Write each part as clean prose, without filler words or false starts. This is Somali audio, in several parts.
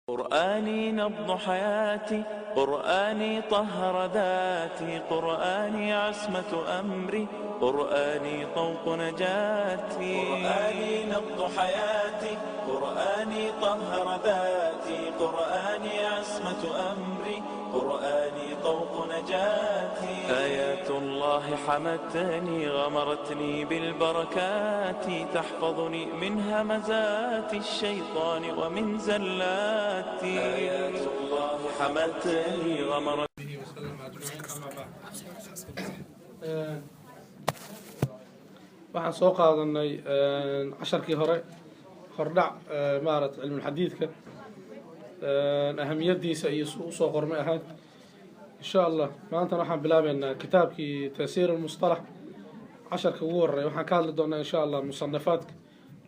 قرآني نبض حياتي، قرآني طهر ذاتي، قرآني عصمة أمري، قرآني طوق نجاتي. قرآني نبض حياتي، قرآني طهر ذاتي، قرآني عصمة أمري، قرآني طوق نجاتي. آيات الله حمتني، غمرتني بالبركات، تحفظني من همزات الشيطان ومن زلاتي. آيات الله حمتني غمرتني وسلم أجمعين. أما بعد، waxaan soo qaadanay casharkii hore hordhac maarata cilmulxadiidka ahamiyadiisa iyo su usoo qormay ahayd. Insha Allah maantana waxaan bilaabeynaa kitaabkii tasiir lmustalax. Casharka ugu horeya waxaan ka hadli doonaa insha Allah musanafaadka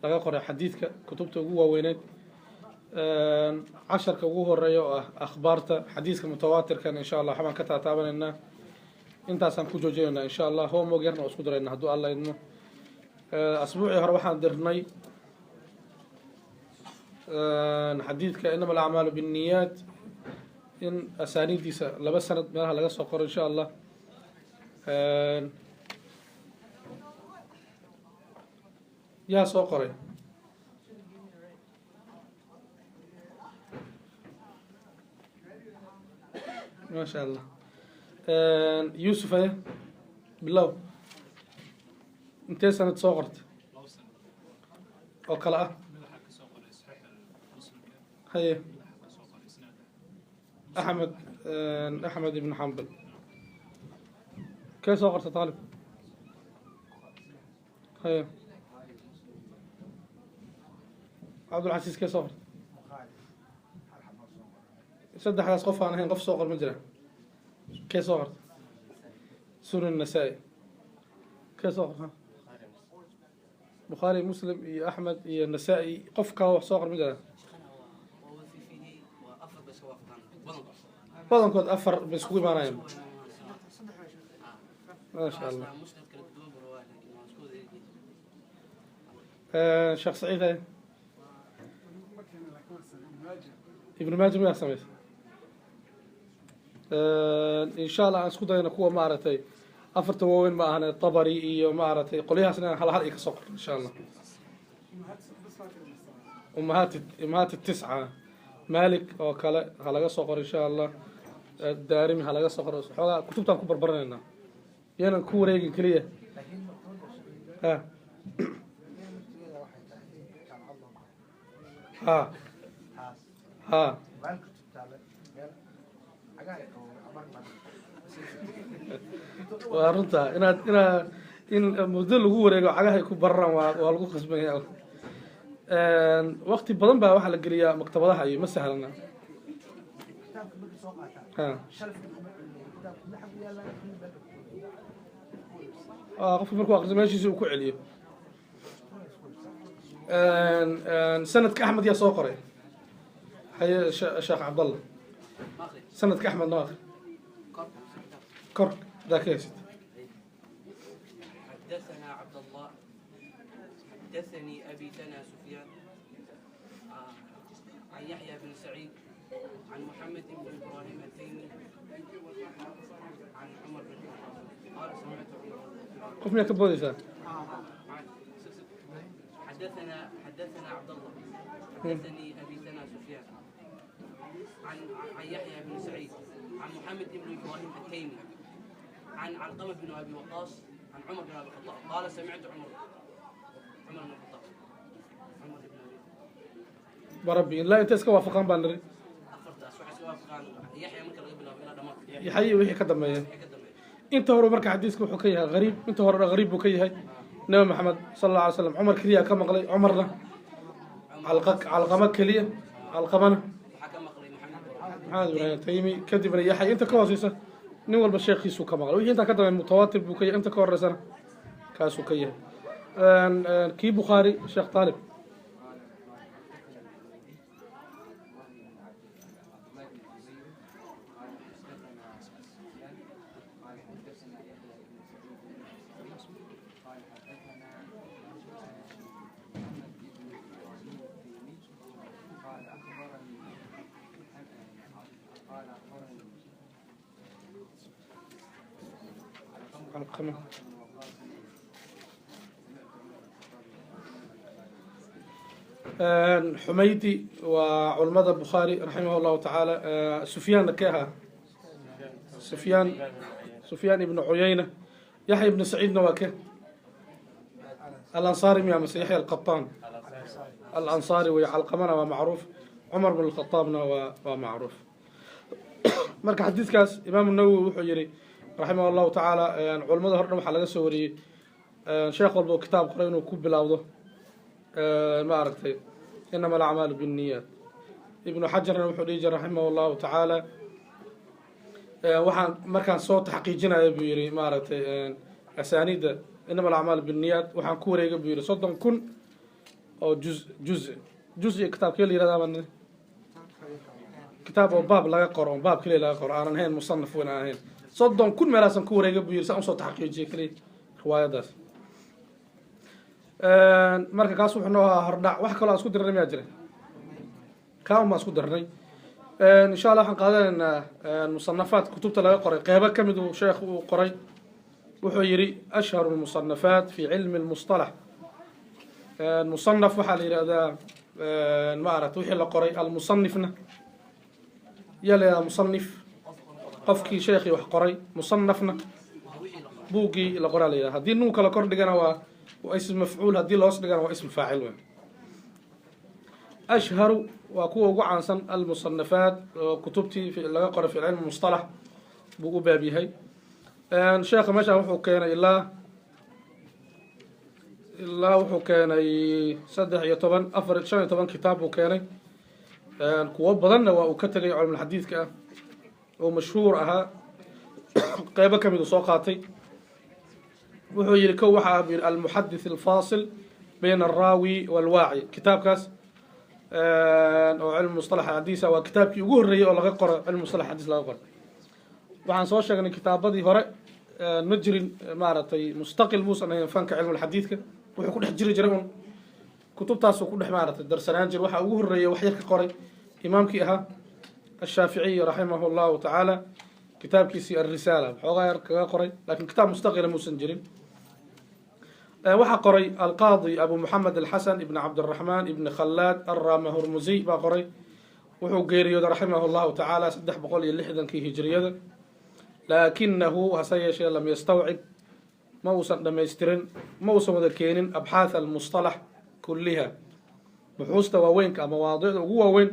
laga qoray xadiidka, kutubta ugu waaweyneyd. Casharka ugu horeeya oo ah akhbaarta xadiiska mutawaatirkan insha Allah waxbaan ka taataabaneynaa, intaasaan ku joojinaynaa insha Allah. Homework yarna oo isku darayna hadduu Alla idmo. Asbuucii hore waxaan dirnay xadiidka inama alacmaalu binniyaat in asaaniiddiisa laba sanad meelaha laga soo qoro insha Allah. Yaa soo qoray? Maasha Allah, Yuusuf aye bilow. Intee sanad soo qortay oo kale ah? Haye, Axmed, Axmed ibn Xambal. Kee soo qorta taalib? Haye, Cabdulcasiis, kee soo qorta? Saddexdaas qof aan ahayn qof soo qor ma jira? Kee soo qorta? Sunan Nasaa-i. Kee soo qorta? Bukhaari, Muslim iyo Axmed iyo Nasaa-i. Qof kale wax soo qor ma jira? Badankood afar bay iskugu imaanayaan, maasha Allah. Sheekh Saciid, haye, Ibn Maaja miyaa samaysa? Insha Allah aan isku dayno kuwa maaragtay afarta waaweyn ma ahane, Tabari iyo maaragtay qolyahaasna inaan hal hal i ka soo qorno insha Allah. Umahaat tisca, Malik oo kale ha laga soo qoro insha Allah, Daarimi ha laga soo qoro. Xoogaa kutubtaan ku barbaranaynaa, yaanan ku wareegin keliya. Ha ha ha, waa runta inaad inaa in muddo lagu wareego cagahay ku bararaan, waa lagu khasbanya. Wakti badan baa waxaa la geliyaa maktabadaha iyo ma sahlana. Ha, qofka markuu akriso meeshiisi uu ku celiyo. Sanadka Axmed yaa soo qoray? Haye, Sheekh Cabdallah, sanadka Axmed noo akri kor hadaa ka haysid. حدثنا عبد الله حدثني أبي ثنا سفيان عن يحيى بن سعيد عن محمد بن إبراهيم التيمي عن عمر بن الخطاب قال سمعت عمر. Qof miyaa ka boodeysaa? حدثنا عبد الله حدثني أبي ثنا سفيان عن يحيى بن سعيد عن محمد بن إبراهيم التيمي عن علقمة بن أبي وقاص عن عمر بن أبي الخطاب قال سمعت عمر بن الخطاب، عمر بن أبي Barabi ilaa intay iska waafaqaan baan niri. Afartaas waxay iska waafaqaan Yaxya marka laga bilaabo ilaa dhamaadka. Yaxya wixii ka dambeeya. Wixii ka dambeeya. Inta hore marka xadiiska wuxuu ka yahay gariib, inta hore gariib buu ka yahay Nabi Maxamed sala alla alay slam. Cumar keliya ka maqlay, Cumarna Calqama keliya, Calqamana waxaa ka maqlay Maxamed Maxamed Ibraahim Taymi, kadibna Yaxya. Inta ka hooseysa nin walba sheekhiisuu ka maqlay. Wixii intaa ka dambeeya mutawaatir buu ka yahay, inta ka horeysana kaasuu ka yahay. Kii Bukhaari, Sheekh Taalib. عبد الله بن زبير قال حدثنا سفيان قال حدثنا يحيى بن سعيد الثوري قال حدثنا محمد بن ابراهيم التيمي قال اخبرني Calqama. بن وقاص سمعت عمر بن الخطاب Xumaydi waa culimada Bukhaari raximah llahu tacaala. Sufyaanna kee ahaa? Sufyaan, Sufyaan ibnu Cuyayna. Yaxya ibnu Saciidna waa ke? Alansaari miya mase Yaxya Alqataan? Alansaari wey. Calqamana waa macruuf, Cumar bn Lkhadaabna waa macruuf. Marka xadiidkaas Imaamu Nawowi wuxuu yihi raximah allahu tacaala, culimada hor dhan waxaa laga soo wariyey sheekh walba oo kitaab qoray inuu ku bilowdo, ma aragtay, "Inama alacmaalu binniyaat". Ibnu Xajarna wuxuu dhihi jiray raximah allahu tacaala, waxaan markaan soo taxqiijinaya, buu yihi, ma aragtay, asaaniidda "Inama alacmaalu binniyaat", waxaan ku wareegay, buu yihi, 30,000 oo juz. Juz iyo kitaabkee la yihahdaa baa kitaab oo baab laga qoro, oo baab keliya laga qoro, aanan ahayn musanaf weyn aan ahayn. 30,000 meelaasaan ku wareegay, buu yihi, saan usoo taxqiijiyay keliya riwaayadaas. Marka kaas wuxuu noo ahaa hordhac. Wax kaloo aan isku dirnay miyaa jira? Kaa un baan isku dirnay. Insha Allah waxaan qaadanaynaa musanafaat, kutubta laga qoray qeybo ka mid uu sheekhu uu qoray. Wuxuu yidhi: "Ashharu lmusanafaat fi cilmi lmustalax". Musanaf waxaa la yidhahdaa, ma aragta, wixii la qoray. Almusanifna yaa la yihahdaa? Musanif qofkii sheekhii wax qoray, musanafna buuggii la qoraa la yihahda. Haddii nuunka la kor dhigana waa ism mafcuul, haddii la hoos dhigana waa ism faacil wey. Ashharu waa kuwa ugu caansan, almusanafaat oo kutubtii laga qoray, fi cilmi mustalax buu u baab yahay. Sheekha meeshaan wuxuu keenay ilaa wuxuu keenay 13, 4, 15 kitaab buu keenay. Kuwo badanna waa uu ka tegay culumulxadiidka ah oo mashhuur ahaa, qeybo ka mid uu soo qaatay. Wuxuu yihi: kow waxaa buu yihi "Almuxadith alfaasil bayna alraawi walwaaci". Kitaabkaas oo cilmi mustalax xadiisa waa kitaabkii ugu horreeyey oo laga qoro cilmi mustalax xadiis laga qoro. Waxaan soo sheegnay kitaabadii hore ma jirin, maaragtay, mustaqil muusan ahayn fanka cilmulxadiidka. Wuxuu ku dhex jiri jiray un kutubtaasuu ku dhex, maaragtay, darsanaan jira. Waxaa ugu horreeyey wax yar ka qoray imaamkii ahaa Ashaaficiy raximah llahu tacaala, kitaabkiisii Alrisaala xoogaa yar kaga qoray, lakin kitaab mustaqila muusan jirin. Waxaa qoray Alqaadi Abu Moxamed Alxasan ibn Cabdiraxmaan ibn Khalaad Arrama Hurmusiy baa qoray. Wuxuu geeriyooday raximah llahu tacaala 360-kii hijriyada. Laakinahu, hase yeeshee, lam yastawcib, ma uusan dhamaystirin, ma uusan wada keenin abxaath almustalax kulliha, buxuusta waaweynka ama mawaadicda ugu waaweyn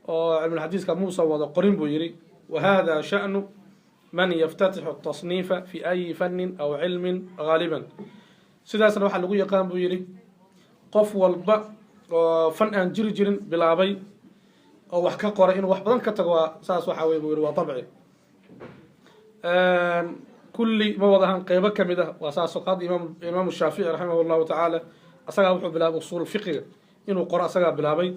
oo cilmulxadiiska muusan wada qorin, buu yidhi. Wa hada sha'nu man yaftatixu tasniifa fi ayi fannin aw cilmin gaaliban. Sidaasna waxaa lagu yaqaan, buu yidhi, qof walba oo fan aan jiri jirin bilaabay oo wax ka qoray inuu wax badan ka tago. Waa saas, waxaa wey, buu yidhi, waa dabci. Kulli ma wadahan, qeybo ka mid ah waa saas. Qaad Imaam Shaafici raximah llahu tacaala asagaa wuxuu bilaabay usuul fiqiga inuu qoro, asagaa bilaabay,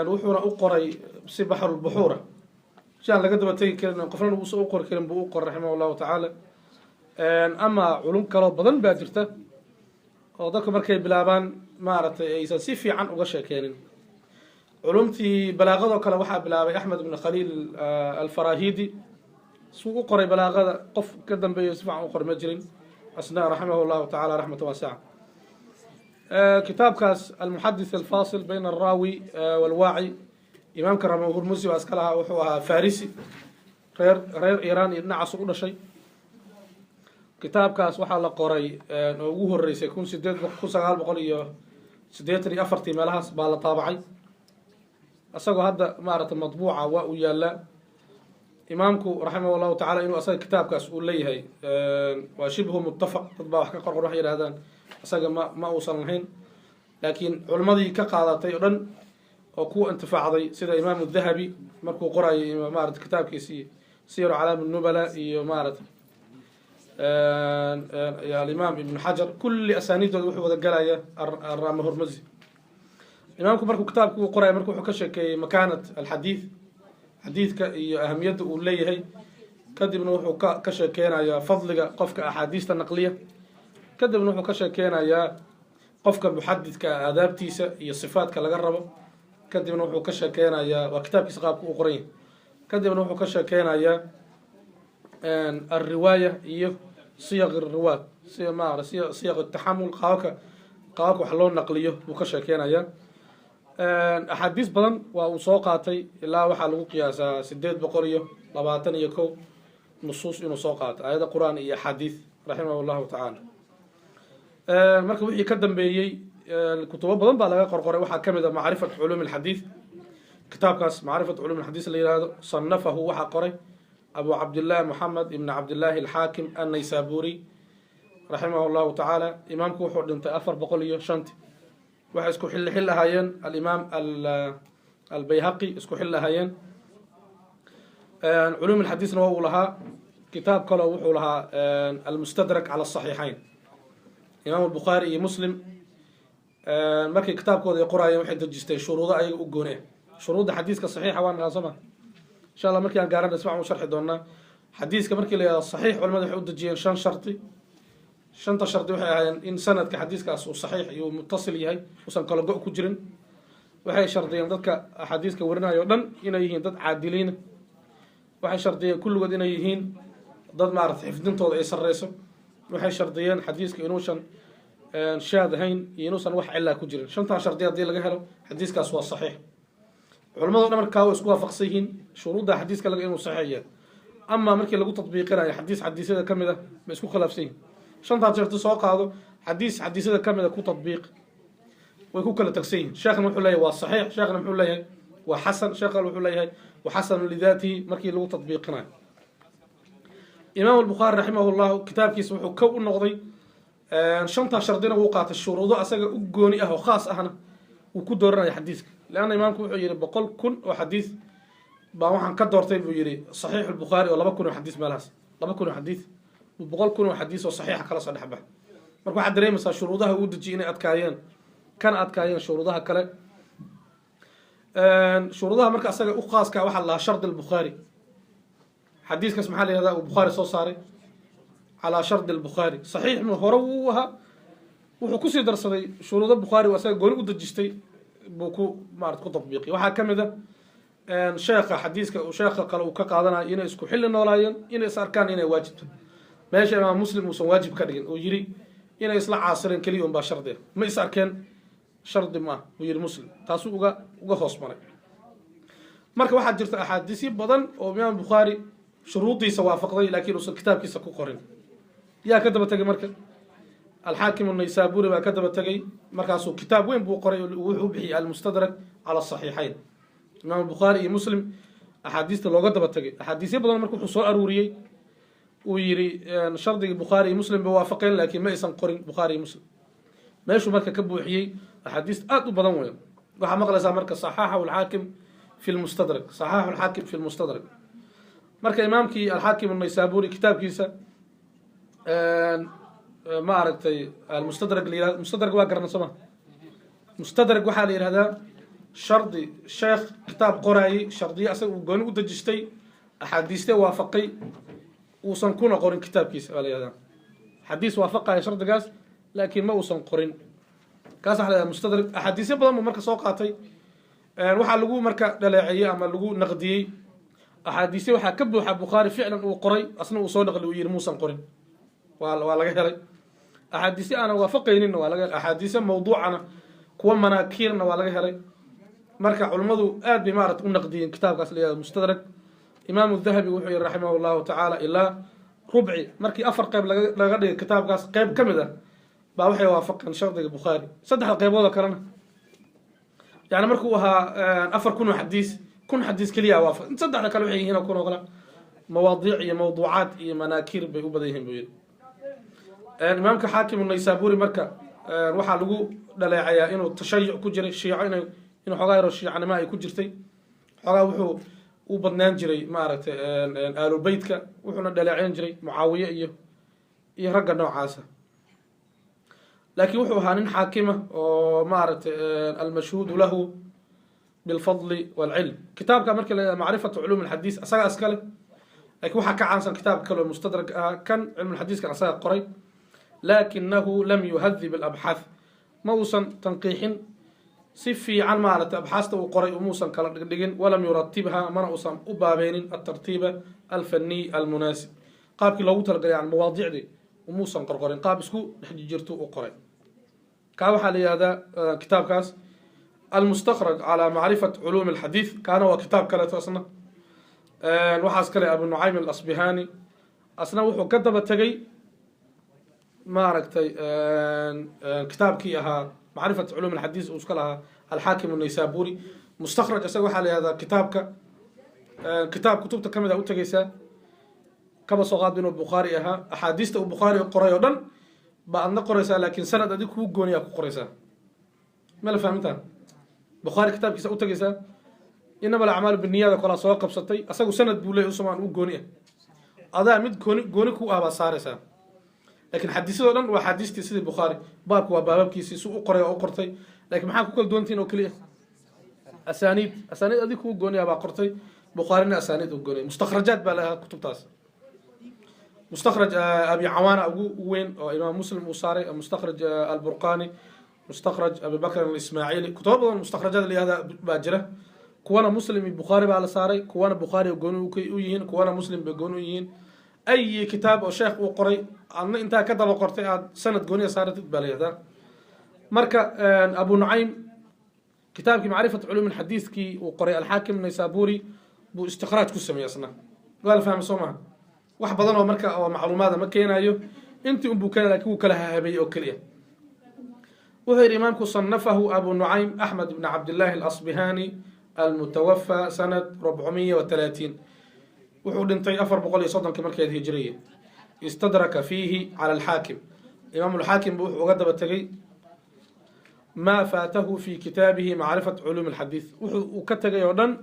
wuxuuna u qoray si baxrulbuxuura, si aan laga daba tegi karin, qofna uusan u qori karin buu u qoray raximah llahu tacaala. Ama culum kaloo badan baa jirta oo dadku markay bilaabaan, maaragtay, aysan si fiican uga sheekeenin. Culumtii balaaqadoo kale waxaa bilaabay Axmed ibn Khaliil Alfarahidi. Suu u qoray balaaqada qof ka dambeeyo si fiican u qoray ma jirin asna raximah llahu tacala raxmata waasica. Kitaabkaas "Almuxadith alfasil bayna alraawi walwaaci" imaamka Ramahurmusi waa iska lahaa. Wuxuu ahaa Farisi, reer Iran iyo dhinacaas u dhashay. Kitaabkaas waxaa la qoray oo ugu horeysay 1984-tii meelahaas baa la taabacay, isagoo hadda, maaragtay, matbuuca waa uu yaalaa. Imaamku raximah llahu tacala inuu asaga kitaabkaas uu leeyahay waa shibhu muttafaq. Dad baa wax ka qorqor, waxay yidhahdaan isaga ma uusan lahayn, laakiin culimmadii ka qaadatay o dhan oo ku intifaacday, sida Imaamu Dahabi markuu qorayay, maarata, kitaabkiisii Siyaru Calaam Nubala iyo, maarata, Alimaam Ibn Xajar, kulli asaaniiddooda wuxuu wada galaya Arama Hormuzi. Imaamku markuu kitaabku uu qoraya, marka wuxuu ka sheekeeyey makaanat alxadiid, xadiidka iyo ahamiyadda uu leeyahay. Kadibna wuxuu ka sheekeynayaa fadliga qofka axaadiista naqliya. Kadibna wuxuu ka sheekeynayaa qofka muxadidka aadaabtiisa iyo sifaadka laga rabo. Kadibna wuxuu ka sheekeynayaa, waa kitaabkiisa qaabka uu qoran yahay, kadibna wuxuu ka sheekeynayaa alriwaaya iyo Siyaq riwaad, sida maara siyaq taxamul, qaababka wax loo naqliyo buu ka sheekeynayaa. Axaadiis badan waa uu soo qaatay, ilaa waxaa lagu qiyaasaa 821 nusuus inuu soo qaatay, aayada Qur-aan iyo axaadiis, raximah llahu tacaala. Marka wixii ka dambeeyey kutubo badan baa laga qorqoray. Waxaa kamid a Macrifat Culuumi Alxadiid. Kitaabkaas Macrifat Culuum Alxadiis la yihahdo, sanafahu waxaa qoray Abu Cabdillahi Moxamed ibn Cabdillahi Alxaakim Annaysaburi, raximah llahu tacaala. Imaamku wuxuu dhintay 405-ti. Waxay isku xilli xil ahaayeen alimaam Albayhaqi, isku xil ahaayeen. Culuum alxadiisna waa uu lahaa. Kitaab kaleo wuxuu lahaa Almustadrak cala Asaxiixayn. Imaam Albukhaari iyo Muslim markay kitaabkooda ay qoraayeen, waxay dejisteen shuruudo ayaga u gooni ah. Shuruudda xadiiska saxiixa waa naqaan, soo ma? Insha Allah markii aan gaarana ismac u sharxi doonaa. Xadiiska markii la yihahdo saxiix, culamada waxay u dejiyeen shan shardi. Shanta shardi waxay ahaayeen in sanadka xadiiskaas uu saxiix iyo mutasil yahay, uusan kala go' ku jirin. Waxay shardiyeen dadka axaadiiska warinayo o dhan inay yihiin dad caadiliina. Waxay shardiyeen kulligood inay yihiin dad maarata xifdintooda ay sarreyso. Waxay shardiyeen xadiiska inuusan shaad ahayn iyo inuusan wax cilaa ku jirin. Shantaa shardi haddii laga helo, xadiiskaas waa saxiix. Culamado dhan markaa way isku waafaqsan yihiin shuruudda xadiiska laga inuu saxiix yahay. Ama markii lagu tatbiiqinayo xadiis xadiisyada ka mid a, bay isku khilaafsan yihin. Shantaas shardi soo qaado, xadiis xadiisyada ka mid a ku tatbiiq, way ku kala tagsan yihin. Sheekhna wuxuu leeyahay waa saxiix, sheekhna muxuu leeyahay waa xasan, sheekh kale wuxuu leeyahay waa xasanu lidaatihi markii lagu tatbiiqinayo. Imaam Albukhaari raximah llahu kitaabkiisa wuxuu kow u noqday shantaa shardina wuu qaatay, shuruudo asaga u gooni ah oo khaas ahna wuu ku dooranaya xadiiska. Leanna imaamku wuxuu yihi 100,000 oo xadiis baa waxaan ka doortay, buu yihi, Saxiix Albukhaari oo 2000 oo xadiis meelahaas, 2000 oo xadiis buu 100,000 oo xadiis oo saxiixa kala soo dhex bax. Marka waxaad dareemaysaa shuruudaha uu dejiyay inay adkaayeen, kana adkaayeen shuruudaha kale. Shuruudaha marka asaga u khaaska waxaa la lahaa shard Albukhaari. Xadiiskaas maxaa la yihahdaa? Uu Bukhaari soo saaray calaa shardi Albukhaari. Saxiix mu hore wuu ahaa, wuxuu kusii darsaday shuruudo Bukhaari uu asaga gooni u dejistay buu ku maarata ku tatbiiqiy. Waxaa ka mid a sheekha xadiiska uu sheekha kale uu ka qaadanayo inay isku xilli noolaayeen, inay is arkaan inay waajibto, meesha Imaam Muslim uusan waajib ka dhigin, uu yidhi inay isla caasireen keliya un baa shardi ah, ma is arkeen shardi ma ah, buu yihi Muslim. Taasuu uga hoos maray. Marka waxaa jirta axaadiisyo badan oo Imaam Bukhaari shuruudiisa waafaqday, laakiin uusan kitaabkiisa ku qorin. Yaa ka daba tegay marka? Alxaakim Naysaburi baa ka daba tegay. Markaasuu kitaab weyn buu qoray, wuxuu u bixiyey Almustadrak cala Asaxiixayn. Imaam Bukhaari iyo Muslim axaadiista looga daba tegay, axaadiisyo badan marka wuxuu soo aruuriyey uu yidhi shardigii Bukhaari iyo Muslim bay waafaqeen, laakiin ma aysan qorin Bukhaari iyo Muslim. Meeshuu marka ka buuxiyey axaadiis aad u badan weyn. Waxaa maqlaysaa marka saxaxahu Alxaakim fi lmustadrak, saxaxu Alxaakim fi lmustadrak. Marka imaamkii Alxaakim Naysaburi kitaabkiisa ma aragtay Almustadrak la yihahdo. Mustadrak waa garana, soo ma? Mustadrak waxaa la yihahdaa shardi sheekh kitaab qoraayey, shardiyo asaga uu gooni u dejistay, axaadiiste waafaqay uusan kuna qorin kitaabkiisa baa la yihahdaa. Xadiis waafaqaya shardigaas, laakiin ma uusan qorin, kaas waxa la yihahdaa mustadrak. Axaadiisyo badan buu marka soo qaatay. Waxaa lagu marka dhaleeceeyey ama lagu naqdiyey axaadiisyo waxaa ka buuxa Bukhaari ficlan uu qoray, asna uu soo naqli, uu yihi muusan qorin. Waa laga helay axaadiisyo aanan waafaqayninna, waa laga helay axaadiisyo mawduucana, kuwa manaakiirna waa laga helay. Marka culimmadu aad bay maarata u naqdiyeen kitaabkaas la yihahdo Mustadrak. Imaamu Dahabi wuxuu yihi raximah llahu tacaala ilaa rubci, markii afar qeyb laga dhigay kitaabkaas, qeyb ka mid ah baa waxay waafaqeen shardiga Bukhaari, saddexda qeybood oo kalena, yani markuu ahaa 4000 oo xadiis, 1000 xadiis keliya waafaq, saddexda kale waxay yihiin oo kun oo kale mawaadiic iyo mawduucaad iyo manaakiir bay u badan yihiin, buu yihi imaamka Xaakim Naysaburi. Marka waxaa lagu dhaleecayaa inuu tashayuc ku jiray, shiico inay inuu xoogaa yaro shiicanimo ay ku jirtay. Xoogaa wuxuu u badnaan jiray maaragtay aalubeytka, wuxuuna dhaleeceyn jiray Mucaawiye iyo ragga noocaasa. Laakiin wuxuu ahaa nin xaakima oo maaragtay almashhuudu lahu bilfadli waalcilm. Kitaabka marka la Macrifatu Culuum Alxadiis asagaa iskale, lakin waxaa ka caansan kitaabka kale oo mustadrak ah. Kan cilmulxadiiskan asaga qoray, lakinahu lam yuhadib alabxaath, ma uusan tanqiixin si fiican maaragtay abxaasta uu qoray, umuusan kala dhigdhigin, walam yuratibha, mana uusan u baabeynin altartiiba alfaniy almunaasib, qaabkii loogu talagalay, yani mawaadiicdii Umuusan qorqorin, qaab isku dhex jirto u qoray. Kaa waxaa la yihahdaa kitaabkaas Almustakraj calaa macrifat culuumi alxadiid. Kaana waa kitaab kaleeto asna. Waxaas kale Abu Nucaym Alasbihani, asna wuxuu ka daba tegay, maaragtay, kitaabkii ahaa Macrifat culuum alxadiis uu iska lahaa Alxaakim Naysaburi. Mustakraj isaga waxaa la yihahdaa kitaabka, kitaab kutubta kamid a u tegeysaa, kaba soo qaad inuu Bukhaari ahaa, axaadiista uu Bukhaari qoray oo dhan ba adna qoraysaa, laakiin sanad adig kuu gooniyaa ku qoraysaa. Ma la fahmintaa? Bukhaari kitaabkiisa u tegeysaa, Inama alacmaalu binniyaada kolaa soo qabsatay, asagu sanad buu leeyay usamaan u gooni ah, adaa mid gooni gooni ku ah baad saaraysaa, laakiin xadiisyadoo dhan waa xadiistii sidii Bukhaari, baabku waa baababkiisii su u qoray oo u qortay, lakin maxaa ku kala duwantihin oo keliya? Asaaniid. Asaaniid adig kuu gooniya baa qortay, Bukhaarina asaaniid u gooniya. Mustakhrajaat baa lahaa kutubtaas. Mustakraj Abi Cawaana ugu weyn oo Imaam Muslim uu saaray, Mustakraj Alburqani, Mustakraj Abi Bakr Alismaaciili, kutubo badan mustakhrajaad la yihahda baa jira. Kuwana Muslim iyo Bukhaari baa la saaray, kuwana Bukhaari gooni u yihiin, kuwana Muslim bay gooni u yihiin. Ay kitaab oo sheekh uu qoray adna intaa ka daba qortay aad sanad gooniya saaratid baa la yihahdaa. Marka Abu Nucaym kitaabkii Macrifat culuum xadiiskii uu qoray Alxaakim Naysaburi buu istikhraaj ku sameeyey asna. Waa la fahmay, soo maha? Wax badan oo marka oo macluumaada ma keenayo, intii unbuu keenay, lakin wuu kala hahabeeyey oo keliya. Wuxuu yidhi imaamku: صنفه أبو نعيم أحمد بن عبد الله الأصبهاني المتوفى سنة 430, wuxuu dhintay 430-ki markeed hijriya. Istadraka fiihi cala alxaakim, imaam alxaakim bu wuxuu uga daba tegey maa faatahu fi kitaabihi Macrifat culuum alxadiid, wuxuu uu ka tegay oo dhan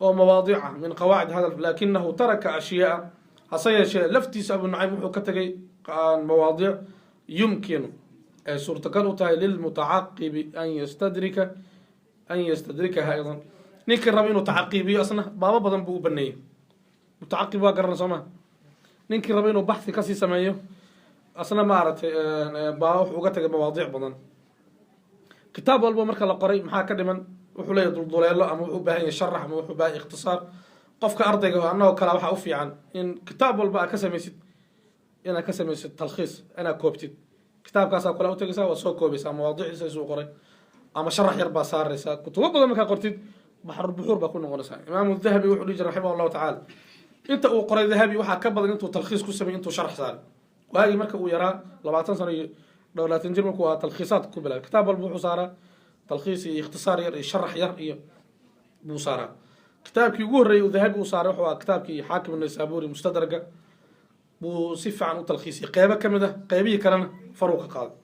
oo mawaadiica min qawaacid hada, lakinahu taraka ashyaaa. Hase yeeshee laftiisa Abu Nucaym wuxuu ka tegay mawaadiic yumkinu ay suurtagal u tahay lilmutacaqibi an yastadrikaha aydan. Ninkii raba inuu tacaqibiyo asna baabo badan buu u baneeyey. Mutacaqib waa garana, soo ma? Ninkii raba inuu baxthi kasii sameeyo asna, maaragtay, baa wuxuu uga tagay mawaadiic badan. Kitaab walba marka la qoray maxaa ka dhiman? Wuxuu leeyahy dulduleelo, ama wuxuu u baahan yahay sharax, ama wuxuu u baahan yahay ikhtisaar. Qofka ardayga oo annagoo kale waxaa u fiican in kitaab walba aad ka samaysid, inaad ka samaysid talkhiis, inaad koobtid. Kitaabkaasaa kale u tegaysaa, waad soo koobaysaa mawaadiicdiisa isuu qoray, ama sharax yar baa saaraysaa. Kutubo badan markaa qortid, baxrulbuxuur baa ku noqonaysaa. Imaamu Dahabi wuxuu dhihi jiray, raximah Allahu tacaala, inta uu qoray Dahabi waxaa ka badan intuu talkhiis ku sameeyey intuu sharax saaray. Waagii marka uu yaraa, 20 sano iyo dhowr labaatan jir markuu ahaa, talkhiisaad ku bilaabay. Kitaab walba wuxuu saaraa talkhiis iyo ikhtisaar yar iyo sharax yar iyo buu saaraa. Kitaabkii ugu horreeyey uu Dahabi uu saaray wuxuu ahaa kitaabkii Xaakim Naysaburi, Mustadraga buu si fiican u talkhiisiyey qeybo ka mid ah, qeybihii kalena faruu ka qaaday.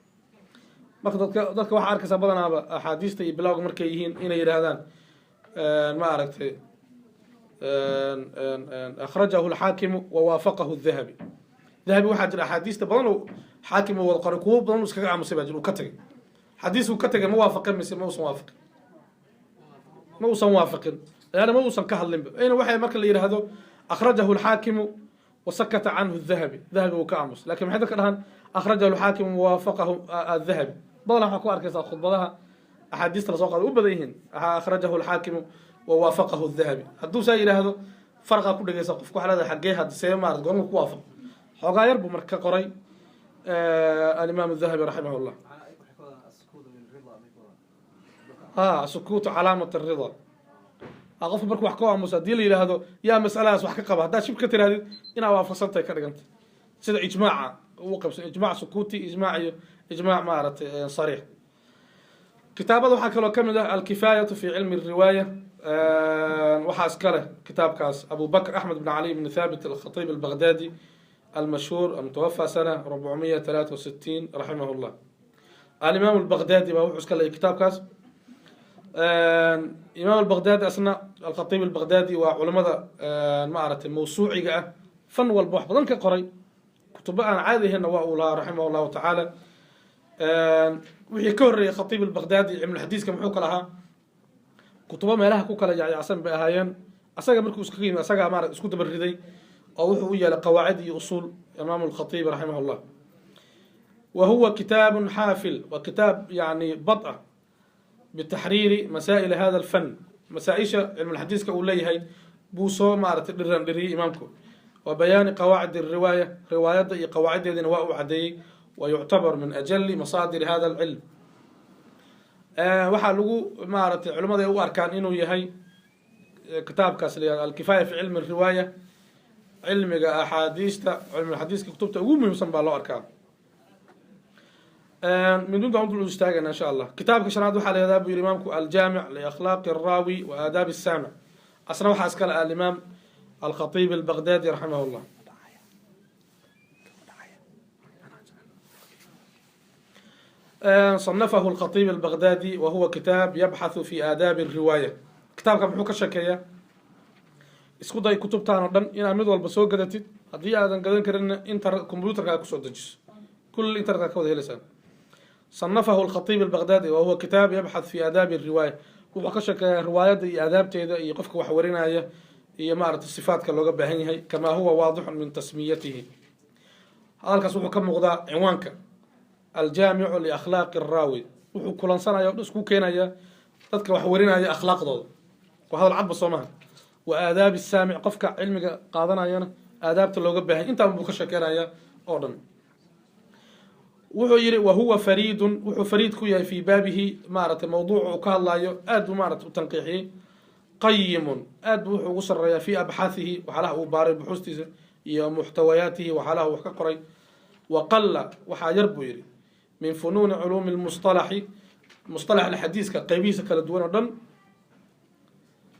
Marka dadka waxaa arkaysaa badanaaba axaadiista iyo bilowga markay yihiin inay yidhaahdaan, ma aragtay, akhrajahu alxaakimu wawaafaqahu dahabi. Dahabi waxaa jira axaadiista badan oo xaakim uu wada qoray, kuwo badan uu iskaga aamusay baa jira, uu ka tegay. Xadiis uu ka tegay ma waafaqin mise ma uusan waafaqin? Ma uusan waafaqin, leanna ma uusan ka hadlinba. Ina waxay marka la yidhaahdo akhrajahu alxaakimu wasakata canhu dahabi, dahabi uu ka aamusay. Lakin maxay dadka dhahaan? Akhrajahu alxaakimu wawaafaqahu adahabi. Badanaa waxaa ku arkaysaa khudbadaha axaadiista lasoo qaada u badan yihiin akhrajahu alxaakimu wawaafaqahu dahabi. Hadduu saa yidhaahdo, farqaa ku dhegeysa qofku, waxaa leedahay xaggee hadda see maarat goorma ku waafaq? Xoogaa yar buu marka ka qoray alimaam Dahabi, raximah Llah. Ha, sukuutu calaamat arida. Qofka marku wax ka aamusa, haddii la yidhaahdo yaa masaladaas wax ka qaba, haddaad shib ka tirahdid, inaa waafaqsantahay ka dhiganta, sida ijmaaca uu qabsan, ijmac sukuuti, ijmaac iyo ijmaac, maaragtay, sariix. Kitaabada waxaa kaloo kamid ah Alkifaayatu fi cilmi riwaaya. Waxaa iska leh kitaabkaas Abu Bakr Axmed bn Cali bn Thabit Alkhatiib Albaghdadi almashhuur, almutawafى sana 463, raximah llah. Alimaam Albaghdadi baa wuxuu iska leeyay kitaabkaas. Imaam Albaghdadi asna, Alkhatiib Albaghdadi, waa culamada, ma aragtay, mawsuuciga ah, fan walba wax badan ka qoray, kutubo aan caadi ahaynna waa uu lahaa, raximah Llahu tacaala. Wixii ka horreeyey Khatiib Albaghdadi cilmulxadiiska muxuu ka lahaa? Kutubo meelaha ku kala yacyacsan bay ahaayeen. Asaga markuu iskaga yimid, asagaa maarata isku daba riday oo wuxuu u yeelay qawaacid iyo usuul, Imaam Alkhatiib, raximah Llah. Wa huwa kitaabun xaafil, waa kitaab yani bad ah bitaxriiri masaa'il hada alfan, masaa-isha cilmulxadiiska uu leeyahay buu soo, maaragtay, dhiran dhiriyey imaamku. Wa bayaani qawaacid ariwaaya, riwaayadda iyo qawaaciddeediina waa uu caddeeyey. Wa yuctabar min ajali masaadiri hada alcilm. Waxaa lagu maaragtay culimada ay u arkaan inuu yahay kitaabkaas la yihahdo Alkifaaya fi cilmi riwaaya, cilmiga axaadiista, cilmulxadiiska kutubta ugu muhiimsan baa loo arkaa. Midunta dul istaagana insha Allah. Kitaabka shanaad waxaa la yihahdaa, buu yihi imaamku, Aljaamic liakhlaaqi alraawi wa aadaabi asaamic. Asna waxaa iskale alimaam Alkhatiib Albaqdadi raximah llah. صنفه الخطيب البغدادي وهو كتاب يبحث في آداب الرواية. Kitaabka muxuu ka sheekeeyaa? Isku day kutubtaan oo dhan inaad mid walba soo gadatid. Haddii aadan gadan karinna, inter computerka kusoo dejiso, kulli internetka ka wada helaysaan. صنفه الخطيب البغدادي وهو كتاب يبحث في آداب الرواية. Wuxuu ka sheekeeyaa riwaayadda iyo aadaabteeda iyo qofka wax warinaya iyo maaragtay sifaadka looga baahan yahay. كما هو واضح من تسميته, hadalkaas wuxuu ka muuqdaa cinwaanka, Aljaamicu liakhlaaqi araawi. Wuxuu kulansanaya o isku keenaya dadka wax warinaya akhlaaqdooda. Waa hadal cadba, soo maha? Wa aadaabi saamic, qofka cilmiga qaadanayana aadaabta looga baahay. Intaan buu ka sheekeynaya oo dhan. Wuxuu yihi wahuwa fariidun, wuxuu fariid ku yahay fii baabihi, maaragtay mawduuca uu ka hadlaayo aad buu maarata u tanqiixiyey. Qayimun, aad buu wuxuu ugu sareeyaa fii abxaathihi, waxyaalaha uu baaray, buxuustiisa iyo muxtawayaatihi, waxyaalaha wax ka qoray. Waqala, waxaa yar, buu yihi, min funuuni culuumi lmusطalaxi, musطalax alxadiiska qaybihiisa kala duwan oo dhan,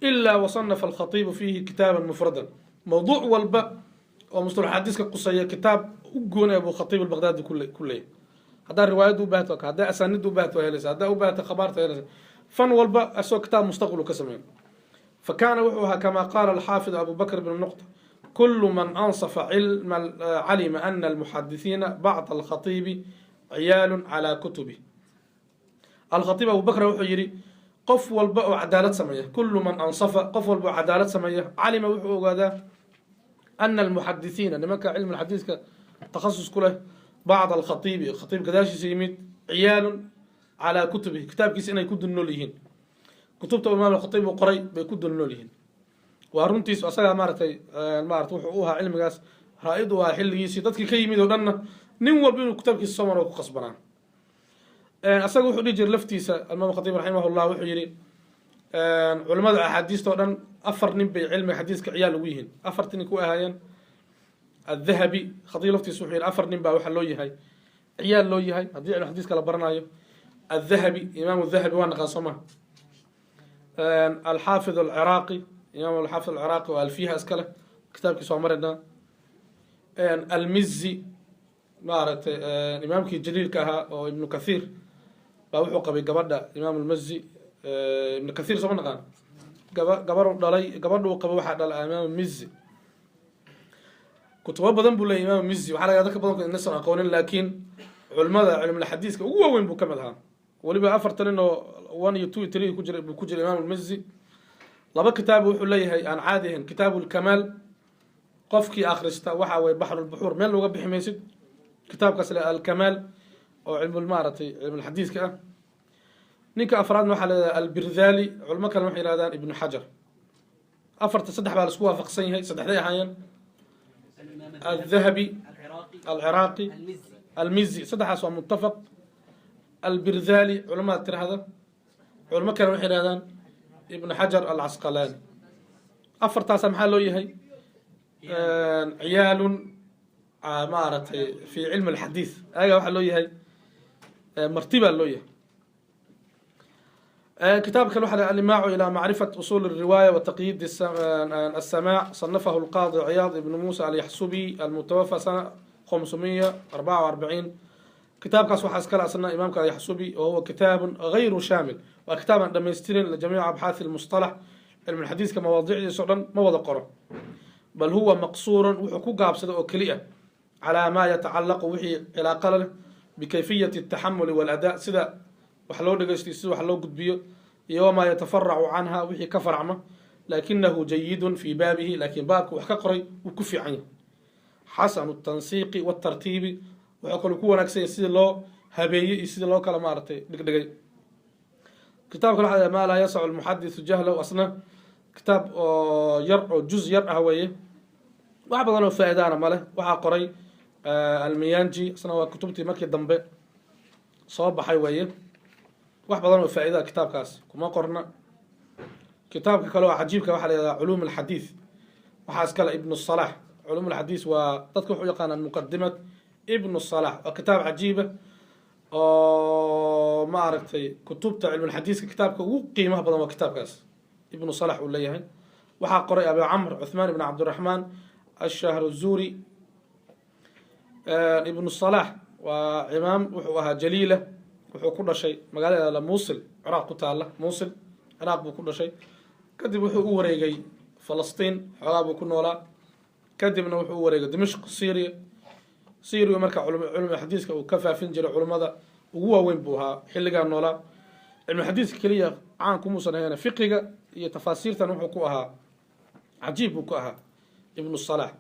ilaa wasanafa alkhatiibu fiihi kitaaban mufradan. Mawduuc walba oo musطalax xadiiska quseeya kitaab u goonaya buu Khatiib Albaqdaadi ku leeyahy. Haddaa riwaayadda u baahato, haddaa asaanidda u baahato waa helaysa, haddaa u baahato khabaarta helaysa. Fan walba asagoo kitaab mustaqil ka sameeyo. Fakana wuxuu ahaa, كما قال الحافظ أبو بكر بن نقطة: كل من أنصف علم علم أن المحدثين بعد الخطيب عيال على كتبه. Alkhatiib Abu Bakr wuxuu yidhi qof walba oo cadaalad sameeya, كل من أنصف, qof walba oo cadaalad sameeya, علم, wuxuu ogaadaa, أن المحدثين, nimanka cilmi xadiiska takhasus ku leh, بعد الخطيب, khatiib gadaashiisa yimid, عيال على كتبه, kitaabkiisa inay ku dul nool yihiin. Kutubta imaam alkhatiib uu qoray bay ku dul nool yihiin. Waa runtiis, asagaa maaragtay wuxuu u ahaa cilmigaas raa-id u ahaa xilligiisii. Dadkii ka yimid oo dhanna nin walba inuu kitaabkiisa soo maro ku qasbanaa. Asaga wuxuu dhihi jiray laftiisa, imaam Khatiib raximahullah, wuxuu yihi culimmada axaadiista oo dhan afar nin bay cilmiga xadiiska ciyaal ugu yihiin. Afarti nin ku ahaayeen Adahabi. Khatiib laftiisa wuxuu yihi afar nin baa waxaa loo yahay ciyaal loo yahay haddii cilmi xadiiska la baranayo: Adahabi, Imaam Dahabi waa naqaan, soo maha? Alxaafid Alciraaqi, Imaam Alxaafid Alciraaqi oo Alfiha iska leh, kitaabkiisa waa marinaa. Almizi, maaragtay imaamkii jaliilka ahaa oo Ibnu Kathiir baa wuxuu qabay gabadha Imaam Almazi. Ibnu Kathiir sooma naqaan? Gabadhu dhalay, gabadhu qaba waxaa dhala Imaam Mizi. Kutubo badan buu leeyay Imaam Mizi. Waxaa laga dadka badankood inasan aqoonin, laakiin culimada cilmulxadiiska ugu waaweyn buu ka mid ahaa. Weliba afartan nin oo one iyo two iyo three ku jira buu ku jira Imaam Almizi. Laba kitaab wuxuu leeyahay aan caadi ahayn. Kitaabu Lkamaal qofkii akhrista waxa weye baxrulbuxuur, meel looga bixi maysid. Kitaabkaas le Alkamaal oo cilmul maaragtay cilmulxadiiska ah. Ninka afraadna waxaa leedahay Albirdali. Culimo kale waxay yihahdaan Ibnu Xajar. Afarta saddex baa laisku waafaqsan yahay. Saddexday ahaayeen: Aldahabi, Alciraaqi, Almizi. Saddexaas waa muttafaq. Albirdali culamada tirahda, culimo kale waxay yihahdaan Ibnu Xajar Alcasqalaani. Afartaasa maxaa loo yahay? Ciyaalun maaragtay fi cilmi alxadiis. Ayaga waxaa loo yahay marti baa loo yahay. Kitaab kale waxa Alimaacu ilى macrifat usul الriwaaya wa taqyiid الsamaac. صنفه القاضي عياض ibn Musa Alyaxsubi المتوفى سنة 544. Kitaabkaas waxaa iskale asna imaamka Alyaxsubi. Wahuwa kitaab غayru shaamil, waa kitaab aan dhamaystirin لجميع أبحاث المصطلح, cilmi xadiiska mawaadicdiisa o dhan ma wada qoro. بل هو مقصور, wuxuu ku gaabsaday oo keli ah, على ما يتعلق, wixii cilaaqa leh, بكيفية التحمل والأداء, sida wax loo dhegeystiyo, sida wax loo gudbiyo, iyo وما يتفرع عنها, wixii ka farcma. لكنه جيد في بابه, laakiin baabka wax ka qoray wuu ku fiican yahay. حسن التنسيق والترتيب, wuxuu kaloo ku wanaagsan yahay sidii loo habeeyey iyo sidii loo kala maaragtay dhigdhigay. Kitaabka waxa ما لا يسع المحدث جهله, asna kitaab oo yar oo juz yar ah weeye. Wax badan oo faa'iidaana ma leh. Waxaa qoray Almiyanji, isna waa kutubtii markii dambe soo baxay weeye. Wax badan oo faa'iidaa kitaabkaas kuma qorna. Kitaabka kale oo cajiibka waxaa la yihahdaa Culuum Alxadiid, waxaa iskale Ibnu Salax. Culuum Alxadiis waa dadka wuxuu yaqaanaan Muqadimad Ibnu Salax. Waa kitaab cajiiba oo ma aragtay kutubta cilmulxadiiska kitaabka ugu qiimaha badan waa kitaabkaas Ibnu Salax uu leeyahay. Waxaa qoray Abi Camr Cuthmaan ibn Cabdiraxmaan Ashahrzuri. Ibnu Salax waa imaam, wuxuu ahaa jaliila. Wuxuu ku dhashay magaalada Muusil, Ciraaq ku taala. Muusil, Ciraaq buu ku dhashay. Kadib wuxuu u wareegay Falastiin, xoogaa buu ku noolaa. Kadibna wuxuu u wareegay Dimashq, Syria. Syria marka culum xadiiska uu ka faafin jiray, culimmada ugu waaweyn buu ahaa xilligaa noolaa. Cilmi xadiiska keliya caan kumuusan ahayn, fiqiga iyo tafaasiirtan wuxuu ku ahaa cajiib buu ku ahaa Ibnu Salax.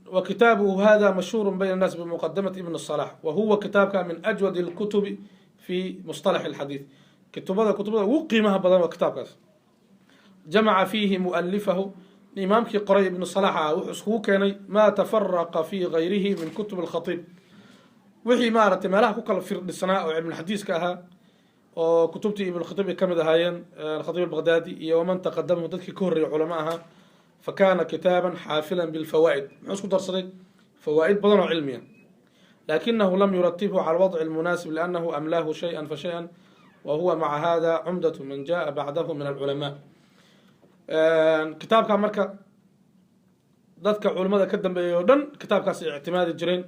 Wa kitaabuhu hada mashhuur bayna annaas bimuqadamati Ibn Salax, wa huwa kitaabka min ajwad alkutubi fi mustalax alxadiid. Kutubada ugu qiimaha badan waa kitaabkaas. Jamaca fiihi mualifahu, imaamkii qoray Ibnu Salax ah, wuxuu iskugu keenay maa tafaraqa fi gayrihi min kutub alkhatiib, wixii maaragtay meelaha ku kala firdhisnaa oo cilmulxadiiska ahaa oo kutubtii Ibnkhatiib ay ka mid ahaayeen, Alkhatiib Albaqdaadi iyo waman taqadamahu, dadkii ka horreeyay culamo ahaa. Fa kaana kitaaban xaafilan bilfawaa'id. Muxuu isku darsaday? Fawaa'id badan oo cilmiya. Lakinahu lam yuratibhu cala alwadci almunaasib liannahu amlaahu shay-an fa shay-an, wa huwa maca hada cumdatu man jaءa bacdahu min alculamaa. Kitaabka marka dadka culimada ka dambeeyay oo dhan kitaabkaas ay ictimaadi jireen.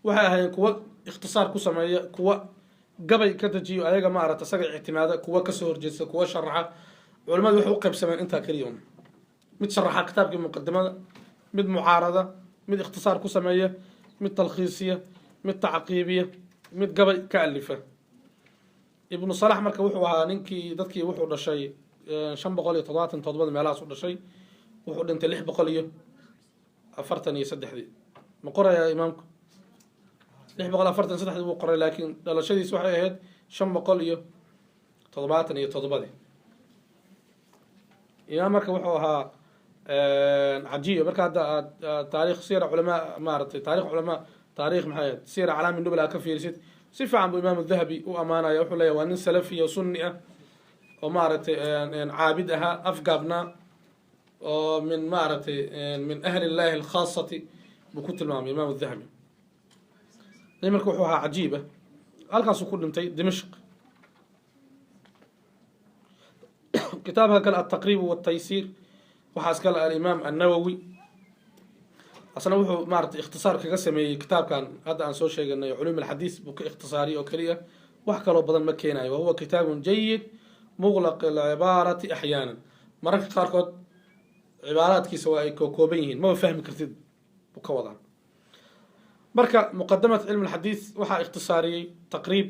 Waxay ahaayeen kuwa ikhtisaar ku sameeya, kuwa gabay ka dejiyo, ayaga maarata isaga ictimaada, kuwa kasoo horjeesta, kuwa sharaxa. Culimadu waxay u qaybsameen intaa keliya un: mid sharaxa kitaabkii muqadimada, mid mucaarada, mid ikhtisaar ku sameeya, mid talkhiisiya, mid tacqiibiya, mid gabay ka alifa. Ibnu Salax marka wuxuu ahaa ninkii dadkii, wuxuu dhashay 577-da meelahaas u dhashay. Wuxuu dhintay 643-dii. Ma qorayaa imaamku? 643-dii buu qoray, laakiin dhalashadiis waxay ahayd 577-dii. Imaam marka wuxuu ahaa cajiib. Marka hadda aad taarikh sira culamaa, maaratay taarikh culamaa, taarikh maxay ahayd, Sira Aclaami Nubala ka fiirisid, si fiican buu Imaam Dahabi u amaanaya. Wuxuu leeyahy waa nin salafiya sunni ah oo maaragtay caabid ahaa, afgaabnaa, oo min maaragtay min ahli illahi alkhaasati buu ku tilmaamay Imaam Dahabi. Nin marka wuxuu ahaa cajiiba. Halkaasuu ku dhintay, Dimashq. Kitaabka kale Altaqriib waltaysiir waxaa iskale Alimaam Annawowi. Asna wuxuu maaragtay ikhtisaar kaga sameeyey kitaabkan hadda aan soo sheeganay, Culuum Alxadiis buu ka ikhtisaariyey oo keliya, wax kaloo badan ma keenayo. Wahuwa kitaabun jayid muqlaq alcibaarati axyaanan. Mararka qaarkood cibaaraadkiisa waa ay kookooban yihiin, maba fahmi kartid buu ka wadaa. Marka Muqadamat Cilm Alxadiis waxaa ikhtisaariyey Taqriib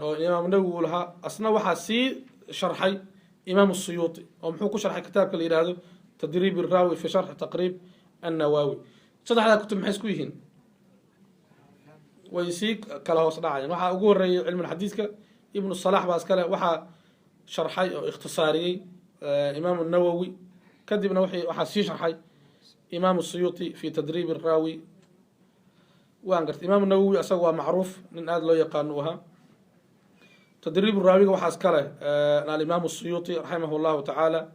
oo Imaam Nawowi uu lahaa. Asna waxaa sii sharxay Imaam Suyuuti, oo muxuu ku sharxay kitaabka la yihahdo Tadriib Iraawi fi sharxi Taqriib Annawaawi. Saddexdaa kutub maxay isku yihiin? Way sii kala hoos dhacayeen. Waxaa ugu horeeyey cilmulxadiiska Ibnu Salax baa iskale, waxaa sharxay oo ikhtisaariyey Imaam Nawowi. Kadibna waxaa sii sharxay Imaam Suyuuti fi Tadriib Iraawi. Waan gartay. Imaam Nawowi asaga waa macruuf, nin aada loo yaqaano u ahaa. Tadriib raawiga waxaa iska leh Alimaam Suyuuti raximah llahu tacaala.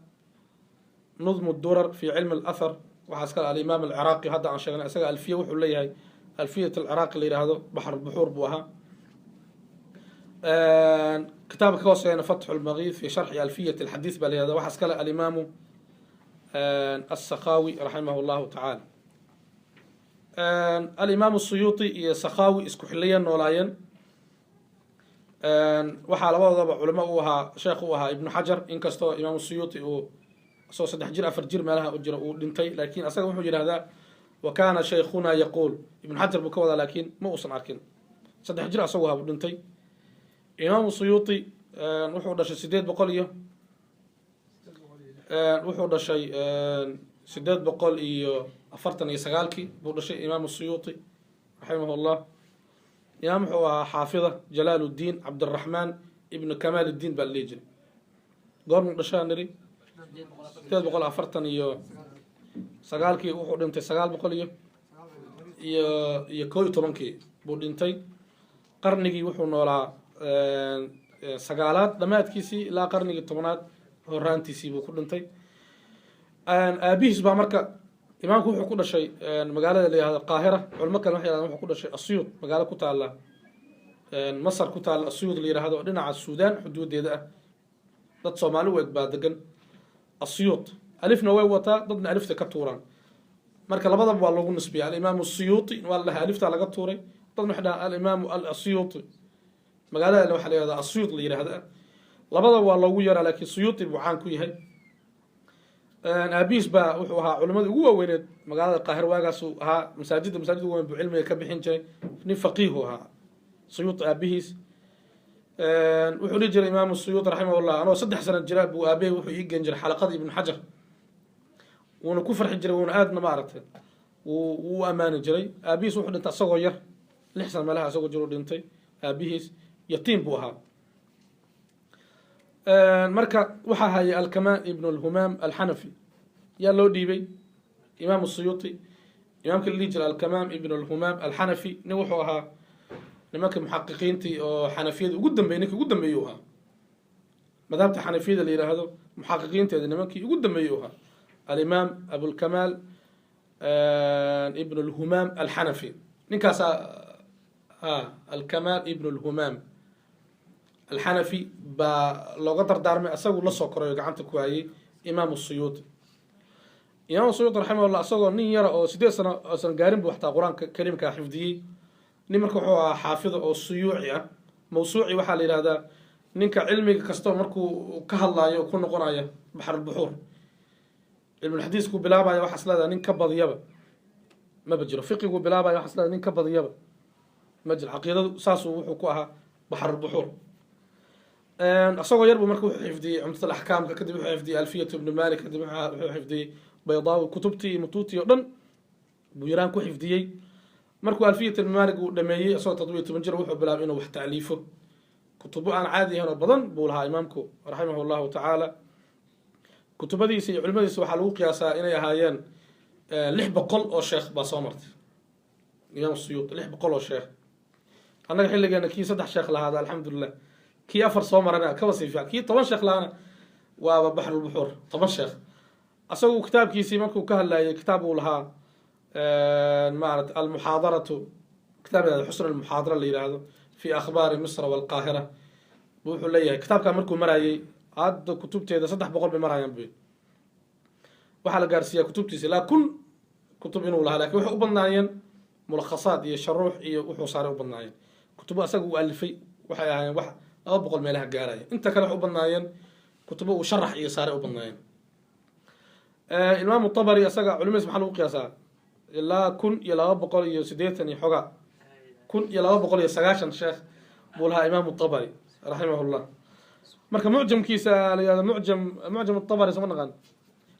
Nudmu Durar fi cilmi alathar waxaa iska leh Alimaam Alciraaqi hadda aan sheegnay. Isaga alfiya wuxuu leeyahay, Alfiyat Alciraaqi la yihahdo, baxr buxuur buu ahaa. Kitaabka ka hooseeyana Fatxu Lmagiid fi sharxi Alfiyat Alxadiis baa la yihahda, waxaa iska leh Alimaamu Asakhawi raximah llahu tacaala. Alimaam Suyuuti iyo Sakhawi isku xiliya noolaayeen. Waxaa labadoodaba culimo u ahaa, sheekh u ahaa Ibnu Xajar, inkastoo Imaam Suyuuti uu asagoo 3 jir 4 jir meelaha u jiro uu dhintay. Laakiin asaga wuxuu yidhahdaa wa kaana shaykhuna yaquul, Ibnu Xajar buu ka wadaa, laakiin ma uusan arkin, 3 jir asagoo ahaa buu dhintay. Imaamu Suyuuti wuxuu dhashay 800 iyo wuxuu dhashay 849-kii buu dhashay Imaamu Suyuuti raximah llah. Imaam wuxuu ahaa xaafida, Jalaal Uddiin Cabdiraxmaan Ibnu Kamaal Iddiin baa la dhihi jiray. Goormuu dhashaa niri? 840 iyo Sagaalkii wuxuu dhintay, 911-kii buu dhintay. Qarnigii wuxuu noolaa sagaalaad dhammaadkiisii ilaa qarnigii 10aad horaantiisii buu ku dhintay. Aabihiis baa marka, imaamku wuxuu ku dhashay magaalada la yihahdo Qaahira. Culmo kale waxay yidhahdaan wuxuu ku dhashay Asyuud, magaalo ku taalla Masar ku taalla, Asyuud la yihahdo, oo dhinaca Suudaan xuduudeeda ah. Dad Soomaali u eg baa degan Asyuud. Alifna way wataa, dadna alifta ka tuuraan. Marka labadaba waa loogu nisbiya. Alimaamu Siyuuti waa la dhahaa, aliftaa laga tuuray. Dadna waxay dhahaan alimaamu Al Asyuuti. Magaalada waxaa la yihahdaa Asyuud la yihahda. Labadaba waa loogu yaraa, laakiin Suyuuti buu caan ku yahay. Aabihiis baa wuxuu ahaa culimadii ugu waaweyneed magaalada Qaahir waagaasuu ahaa. Masaajidda ugu weyn buu cilmiga ka bixin jiray. Nin faqiihu ahaa Suyuuti aabihiis. Wuxuu dhihi jiray Imaamu Suyuuti raximahullah: "Anoo 3 sano jira buu aabahay wuxuu ii geen jiray xalaqada Ibnu Xajar." Wuuna ku farxi jiray, wuuna aadna maaragtay wuu ammaani jiray. Aabihiis wuxuu dhintay asagoo yar, 6 sano meelaha asagoo jir u dhintay aabihiis. Yatiim buu ahaa. Marka waxaa hayay Alkamaal Ibn Lhumaam Alxanafi. Yaa loo dhiibay Imaam Suyuuti? Imaamka la dhihi jiray Alkamaam Ibn Lhumaam Alxanafi. Nin wuxuu ahaa nimanka muxaqiqiintii oo xanafiyada ugu dambeeyey. Ninkii ugu dambeeyey u ahaa madhabta xanafiyada la yidhaahdo muxaqiqiinteeda, nimankii ugu dambeeyey u ahaa Alimaam Abulkamaal Ibn Lhumaam Alxanafi. Ninkaasaa Alkamaal Ibn Lhumaam Alxanafi baa looga dardaarmay, asagu la soo koray oo gacanta ku hayay Imaam Suyuuti. Imaam Suyuuti raximahullah asagoo nin yara oo 8 sano oosan gaarin buu xataa Qur-aanka Kariimkaa xifdiyey. Nin marka wuxuu ahaa xaafida oo suyuuci ah. Mawsuuci waxaa la yihahdaa ninka cilmiga kastoo markuu ka hadlaayo ku noqonaya baxrulbuxuur. Cilmulxadiiskuu bilaabaya, waxaas leedahay nin ka badiyaba maba jiro. Fiqiguu bilaabaya, waxaas leedahay nin ka badiyaba ma jiro. Caqiidadu saasuu wuxuu ku ahaa baxrulbuxuur. Isagoo yar buu marka wuxuu xifdiyey Cumdat Alaxkaamka, kadib wuxuu xifdiyey Alfiyatu Ibnu Malik, kadib wuxuu xifdiyey Baydaawi. Kutubtii iyo mutuutii oo dhan buu yaraan ku xifdiyey. Markuu Alfiyat Ibnu Malik uu dhameeyey isagoo 17 jir, wuxuu bilaabay inuu wax taaliifo. Kutubo aan caadi ahayn oo badan buu lahaa imaamku raximah llahu tacaala. Kutubadiisa iyo culimadiisa waxaa lagu qiyaasaa inay ahaayeen 600 oo sheekh baa soo martay Imaam Suyuuti, 600 oo sheekh. Annaga xilligeena kii saddex sheekh lahaada alxamdulilah, kii afar soo marana kaba sii fiican, kii 10 sheekh lahaana waaba baxrulbuxuur, 10 sheekh. Asagu kitaabkiisii markuu ka hadlayay, kitaab uu lahaa maarata Almuxaadaratu, kitaab Xusn Almuxaadara la yihahdo fi akhbaari Misra walqaahira, wuxuu leeyahay kitaabkaa markuu marayay: "Hadda kutubteeda 300 bay marayaan," bu. Waxaa la gaarsiiyaa kutubtiisa ilaa 1000 kutub inuu lahaa, lakin waxay u badnaayeen mulakhasaad iyo sharuux iyo wuxuu saaray u badnaayeen. Kutubo asaga uu alifay waxay ahaayeen wax 200 meelaha gaaraya. Inta kale waxay u badnaayeen kutubo uu sharax iyo saaray u badnaayeen. Imaamu Tabari asaga culimadiis maxaa lagu qiyaasaa? Ilaa 1280 iyo xogaa, 1290 sheekh buu lahaa Imaamu Tabari raximahullah. Marka mucjamkiisa la yihahdo Mucjam Tabari, soma naqaan,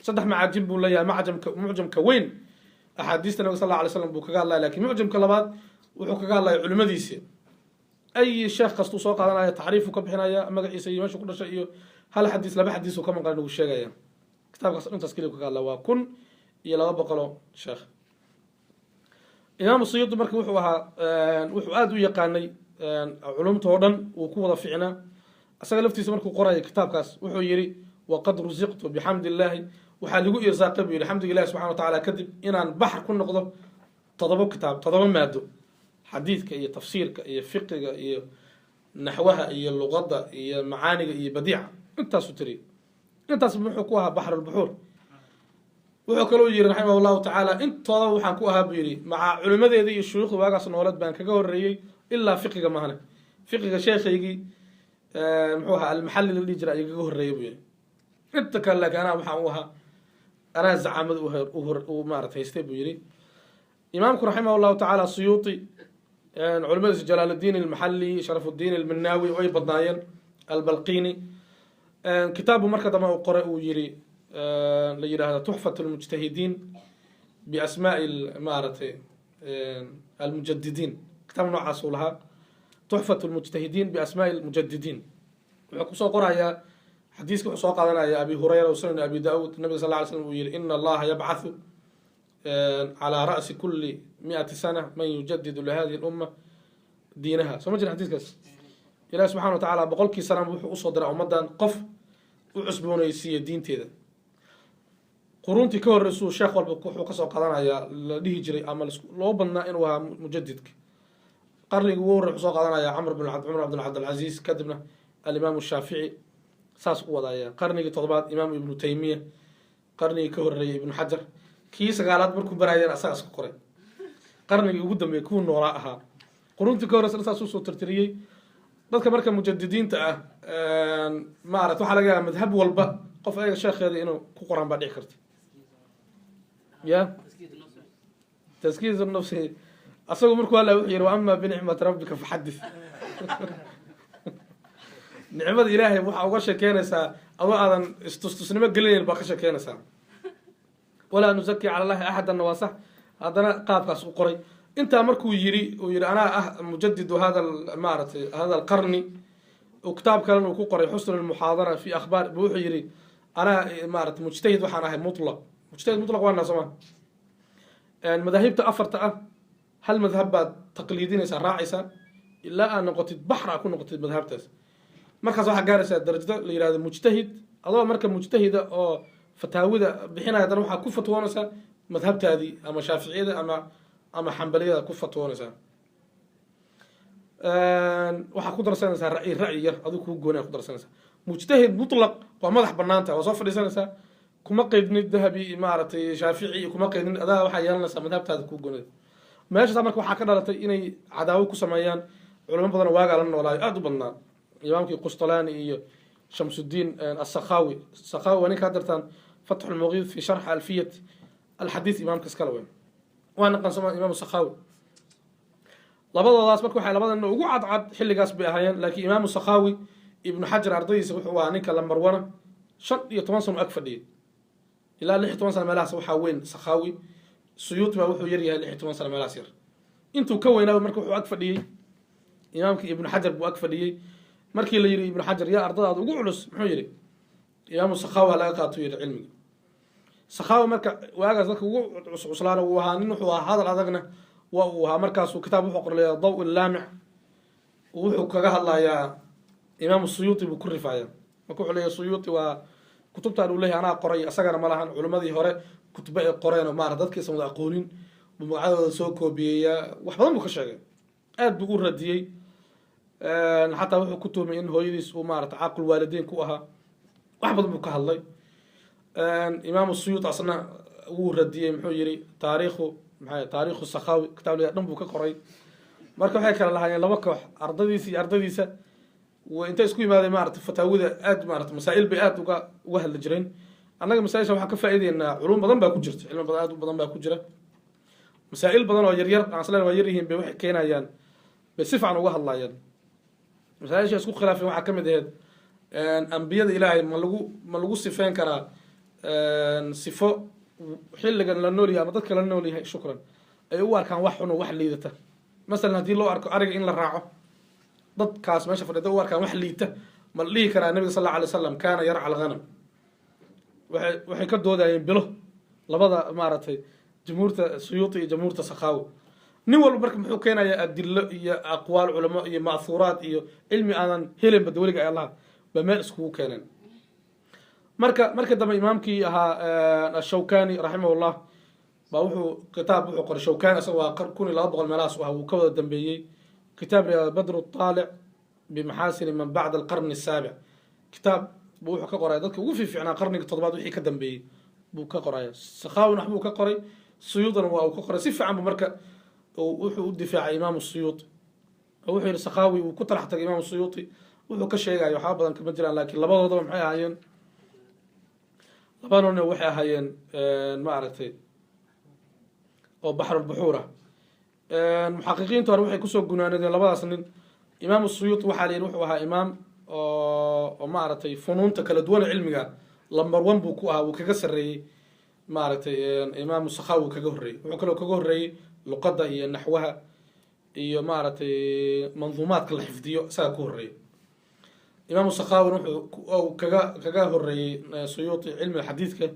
saddex macaajim buu leeyahay. Mucjamka weyn axaadiista Nabiga sal alla alay slam buu kaga hadlaya, lakin mucjamka labaad wuxuu kaga hadlaya culimadiisi. Ay sheekh kastuu soo qaadanaya, tacriifuu ka bixinaya, magaciisa iyo meeshuu ku dhashay iyo hal xadiis, laba xadiis uu ka maqan uu sheegaya. Kitaabkaas intaas keliya kaga hadla, waa 1200 sheekh. Imaamu Suyuudi marka wuxuu ahaa, wuxuu aada u yaqaanay culumta oo dhan, wuu ku wada ficnaa. Isaga laftiisa markuu qoraya kitaabkaas wuxuu yihi: "Waqad rusiqtu bixamdi illaahi," waxaa lagu irsaaqay buu yihi, xamdiga Ilahi subxana wa tacaala kadib, inaan baxr ku noqdo toddoba kitaab, toddoba maado: xadiidka iyo tafsiirka iyo fiqiga iyo naxwaha iyo luqadda iyo macaaniga iyo badiica. Intaasuu tiriy. Intaas muxuu ku ahaa? Baxrulbuxuur. Wuxuu kaloo yihi raximah llahu tacaala: "Intoodaba waxaan ku ahaa," buu yihi, "maca culimadeeda iyo shuyuukhda waagaas nooleed baan kaga horeeyey, ilaa fiqiga mahane. Fiqiga sheekhaygii muxuu ahaa Almaxalli la dhihi jira ayuu kaga horreeyey," buu yihi. "Inta kale laakiin anaa waxaan u ahaa, anaa zacaamada u maarata haystay," buu yihi imaamku raximah llahu tacaala. Suyuuti culimadiisa Jalaaluddiin Almaxalli, Sharafudiin Alminaawi way badnaayeen, Albalqini. Kitaabu marka dambe uu qoray uu yiri la yidhaahdo Tuxfat Lmujtahidiin biasmaai maaragtay almujadidiin. Kitaab noocaas uu lahaa, Tuxfat Lmujtahidiin biasmaai lmujadidiin. Wuxuu kusoo qorayaa xadiiska, wuxuu soo qaadanaya Abi Hurayra, Sunan Abi Daud, Nabiga sal ly slam uu yihi: "Ina Allaha yabcathu Calaa ra'si kulli 100 sana man yujadidu lihadihi lumma diinaha. Soo ma jirin xadiiskaas? Ilahi subxana wa tacaala 100-kii sanaba wuxuu usoo diraa ummaddan qof u cusboonaysiiya diinteeda. Quruntii ka horreysuu sheekh walba wuxuu kasoo qaadanayaa la dhihi jiray ama loo badnaa inuu ahaa mujadidka. Qarnigii ugu horrey wuxuu soo qaadanayaa Camr bin Cumar bn Cabdilcaziz, kadibna Alimaamu Shaafici, saas u wadaya. Qarnigii toddobaad Imaam Ibnu Taymiya, qarnigii ka horreeyay Ibnu Xajar, kii sagaalaad markuu baraayeen asaga iska qoray. Qarnigii ugu dambeeyey kuwii noolaa ahaa quruntii ka horreysa saas usoo tirtiriyey dadka. Marka mujadidiinta ah, maarata, waxaa laga yaaba madhab walba qof ayaga sheekheeda inuu ku qoraan baa dhici karta. Ya taskiyat nafsi, asagu markuu alla wuxuu yihi: "Wa ama binicmati rabbika faxadith." Nicmada Ilaahay waxaa uga sheekeynaysaa adoo aadan istustusnimo gelinayn baa ka sheekeynaysaa. Walaa nuzaki cala llahi axadanna waa sax. Haddana qaabkaas u qoray intaa markuu yiri, uu yihi anaa ah mujadidu hada, maaratay, hada alqarni, kitaab kalena uu ku qoray Xusn lmuxaadara fi akhbaar bu wuxuu yihi anaa, maarata, mujtahid waxaan ahay mutlaq. Mujtahid mutlaq waana sooma madaahibta afarta ah hal madhab baad taqliidinaysaa, raacaysaa ilaa aad noqotid baxr aa ku noqotid madhabtaas. Markaas waxaa gaaraysaa darajada la yihahdo mujtahid. Adoo marka mujtahida oo fataawida bixinaya, haddana waxaa ku fatwoonaysaa madhabtaadii, ama Shaaficiyada ama Xambaliyada ku fatwoonaysaa. Waxaa ku darsanaysaa ra'yi yar adigu kuu gooni ku darsanaysaa. Mujtahid mutlaq waa madax banaanta, waa soo fadhiisanaysaa, kuma qeydnid Dahabi, maaragtay, Shaafici iyo kuma qeydnid. Adaa waxaa yeelanaysaa madhabtaada kuu goonida. Meeshaas marka waxaa ka dhalatay inay cadaawo ku sameeyaan culamo badan oo waagaa la noolaayo, aada u badnaa, imaamkii Qustalaani iyo Shamsudiin Asakhawi. Sakhawi waa ninkaa dartaan Fatxu lmuqiid fi sharx alfiyat alxadiis imaamka iskale weyn, waa naqan soma Imaamu Sakhawi. Labadoodaas marka waxay labada nin ugu cadcad xilligaas bay ahaayeen. Laakiin Imaamu Sakhawi Ibnu Xajar ardaydiisa wuxuu ahaa ninka lambar wana. 15 sano ag fadhiyay, ilaa 16 sano meelahaas waxaa weyn Sakhawi. Suyuuti baa wuxuu yaryahay 16 sano meelahaas yar intuu ka weynaaba. Marka wuxuu ag fadhiyey imaamkii Ibnu Xajar buu ag fadhiyey. Markii la yidhi Ibnu Xajar yaa ardadaada ugu culus, muxuu yidhi? Imaamu Sakhawi ha laga qaato, yidhi, cilmiga. Sakhawi marka waagaas dadka ugu cuscuslaana wuu ahaa. Nin wuxuu ahaa hadal adagna waa uu ahaa. Markaasuu kitaab wuxuu qorlaya Daw Laamic, wuxuu kaga hadlayaa Imaamu Suyuuti buu ku rifaaya. Marka wuxuu leeyahy Suyuuti waa kutubtaan uu leeyahay anaa qoray, isagana ma lahan. Culimmadii hore kutubo ay qoreen oo maarata dadkiisan wada aqoonin buu magacyadooda soo koobiyeeyaa. Wax badan buu ka sheegay, aad buu u radiyey. Xataa wuxuu ku tuhmay in hooyadiis uu maarata caaqul waalideyn ku ahaa. Wax badan buu ka hadlay. Imaamu Suyuut asna wuu radiyey. Muxuu yihi? Taariikhu maxay, Taariikhu Sakhawi kitaab la dhan buu ka qoray. Marka waxay kala lahaayeen laba koox, ardadiisa iyo ardadiisa. Intay isku yimaadeen, maarata, fataawida aad, maarata, masaa'il bay aad uga hadli jireen. Annaga masaa-isha waxaan ka faa'iideynaa culum badan baa ku jirta, cilmi badan aad u badan baa ku jira. Masaa'il badan oo yaryar aan isleen waa yar yihiin bay waxay keenayaan, bay si fiican uga hadlayaan. Masaa-isha isku khilaafeen waxaa ka mid ahayd ambiyada Ilaahay ma lagu sifeyn karaa sifo xilligan la nool yahay ama dadka la nool yahay, shukran, ay u arkaan wax xun oo wax liidata? Masalan, haddii loo arko ariga in la raaco, dadkaas meesha fadhida u arkaan wax liita, ma la dhihi karaa nabiga sal alla alay slam kaana yarca alghanam? Waxay ka doodayeen bilo labada, maaragtay, jamhuurta Suyuuti iyo jamhuurta Sakhaawi. Nin walba marka muxuu keenayaa? Adilo iyo aqwaal culamo iyo ma'huuraad iyo cilmi aanan helinba dawliga ay allaha ba meel iskugu keeneen. Marka marka dambe imaamkii ahaa Ashawkani raximahullah baa wuxuu kitaab wuxuu qoray. Shawkani isaga waa 1200 meelahaas u ahaa, wuu ka wada dambeeyey. Kitaab la yihahdo Badru Taalic bimaxaasini man bacda alqarni asaabic, kitaab buu wuxuu ka qoraya dadka ugu fiificnaa qarniga toddobaad wixii ka dambeeyey buu ka qoraya. Sakhaawin wax buu ka qoray, Suyuudna waa uu ka qoray si fiican bu. Marka wuxuu u difaacay Imaamu Suyuuti oo wuxuu yihi Sakhaawi uu ku talax tagay Imaamu Suyuuti wuxuu ka sheegaya waxba badan kama jiraan. Laakiin labadoodaba maxay ahaayeen? Labaduna waxay ahaayeen, ma aragtay, oo baxrulbuxuur ah. Muxaqiqiinta hore waxay kusoo gunaanadeen labadaas nin. Imaamu Suyuuti waxaa la yidhi wuxuu ahaa imaam oo maaragtay funuunta kala duwan cilmiga number one buu ku ahaa, wuu kaga sarreeyey, maaragtay, Imaamu Sakhawi wuu kaga horreeyey. Wuxuu kaloo kaga horreeyey luqadda iyo naxwaha iyo, maaragtay, manduumaadka la xifdiyo isagaa ku horreeyey. Imaamu Sakhaawina wuxuu kaga horreeyey Suyuuti cilmiga xadiidka.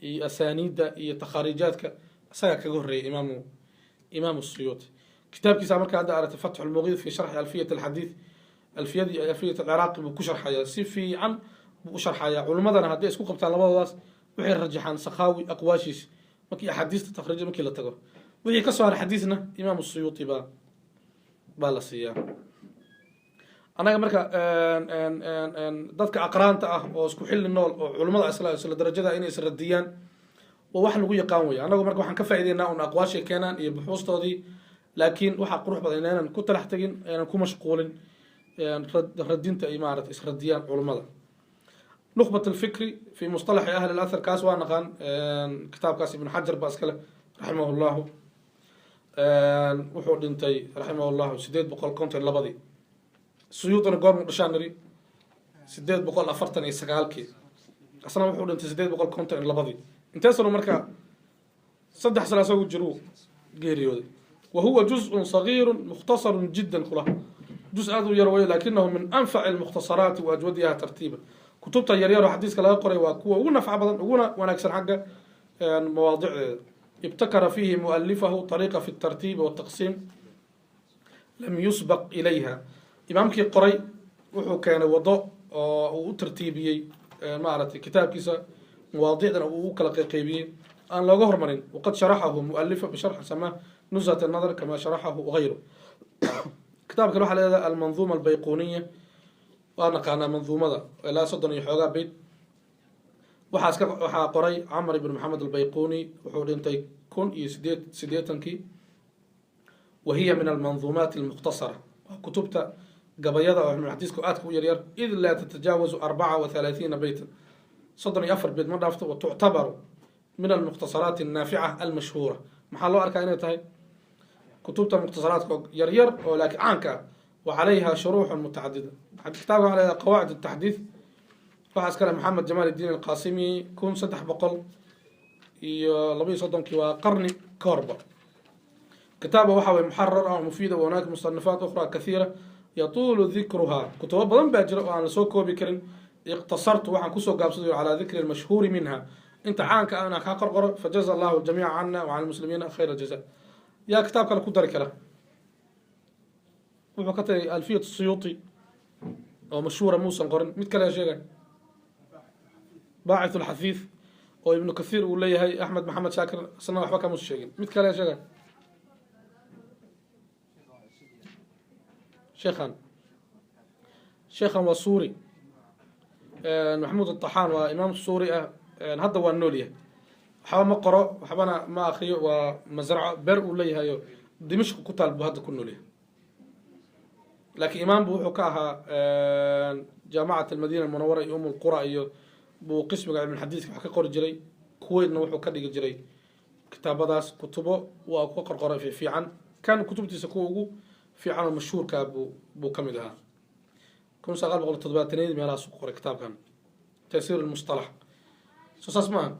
Iyo asaaniidda iyo takhaariijaadka isagaa kaga horreeyay imaamu Suyuuti. Kitaabkiisa marka hadda aragtay, Fatxu Lmuqiid fi sharxi Alfiyat Alxadiid, alfiyadii Alfiyat Alciraaqi buu ku sharxayaa, si fiican buu u sharxayaa. Culimmadana hadday isku qabtaan labadoodaas, waxay rajaxaan Sakhaawi aqwaashiis markii axaadiista takhriij markii la tago. Wixii ka soo haray xadiisna Imaamu Suyuuti baa la siiyaa. Annaga marka dadka aqraanta ah oo isku xilli nool oo culimmada isla darajada inay isradiyaan waa wax lagu yaqaan wey. Annagu marka waxaan ka faa'ideynaa un aqwaashay keenaan iyo buxuustoodii, laakiin waxaa qurux badan inaynan ku talax tegin, aynan ku mashquulin radinta ay maarata isradiyaan culummada. Nukhbat Alfikri fi Mustalaxi Ahli Alathar, kaas waa naqaan. Kitaabkaas Ibnu Xajar baa iskale, raximah llahu. Wuxuu dhintay, raximah llahu, 852-dii. Suyuudina goormu dhashaan niri? 849-kii. Asna wuxuu dhintay 852-dii. Intee sano marka? 3 sano asagu jiruu geeriyooday. Wa huwa juzء صagiir mukhtasaru jida kula, juz aad u yar wey, lakinahu min anfaci اlmukhtasaraati wa ajwadiha tartiiba. Kutubta yaryaro xadiiska laga qoray waa kuwa ugu nafca badan, uguna wanaagsan xagga mawaadicdeeda. Ibtakara fiihi mualifahu طariiqa fi اtartiib wالtaqsiim lam yusbaq ilayha. Imaamkii qoray wuxuu keenay wado oo uu u tartiibiyey maaragtay kitaabkiisa, mawaadicdana uu u kala qeyqeybiyey aan looga hormarin. Waqad sharaxahu mualifa bisharxi samaa nuzhat الnadr kama sharaxahu gayru. Kitaabkan waxaa leedahay Almanduuma Albayquniya, waa naqaanaa manduumada, ilaa 30 iyo xoogaa beyt. Waxaa qoray Camar ibn Maxamed Albayquni. Wuxuu dhintay 1088-kii. Wa hiya min almanduumaat almukhtasara, waa kutubta gabayada oo xadiisku aadka u yaryar, id laa tatajaawazu 34 beytan, 34 beyt ma dhaafto. Wa tuctabaru min almukhtasaraat annaafica almashhuura. Maxaa loo arkaa inay tahay kutubta mukhtasaraadka yaryar oo laakiin caanka ah? Wa calayha shuruuxun mutacadida. Kitaabka waxaa leedahay Qawaacid Ataxdiid, waxaa iskale Maxamed Jamaal iddiin Alqaasimi, 1332-kii, waa qarni ka horba. Kitaaba waxa weye muxarar ah oo mufiida. Wahunaaka musanafaat ukhra kathiira yatuulu dikruha, kutubo badan baa jira oo aan lasoo koobi karin. Iqtasartu, waxaan kusoo gaabsaday, calaa dikri almashhuuri minha, inta caanka ah inaan kaa qorqoro. Fajaza allahu jamiica cana wa can lmuslimiina khayra aljaza. Yaa kitaab kale ku dari kara? Wuxuu ka tagay Alfiyat Suyuuti oo mashhuura, muusan qorin. Mid kale sheegay, Baacith Alxafiif oo Ibnu Kathiir uu leeyahay, Axmed Maxamed Shaakir isna waxba kamuusan sheegin. Mid kale sheegay, sheekhan waa suuri, Maxamuud Aaxaan, waa imaam suuri ah. Hadda waa nool yahay, waxba ma qoro, waxbana ma akriyo. Waa masraco ber uu leeyahayo Dimishq ku taal buu hadda ku nool yahay, laakiin imaam bu wuxuu ka ahaa Jaamacat Almadina Almunawara iyo Um Lqura, iyo buu qismiga cilmulxadiiska wax ka qori jiray. Kuwaitna wuxuu ka dhigi jiray kitaabadaas. Kutubo waa ka qorqoray fiican. Kan kutubtiisa kuwa ugu fiican oo mashhuurkaa buu ka mid ahaa. 1970-yadii meelahaas ku qoray kitaabkan Taysiir Lmustalax. Soo saas maaha?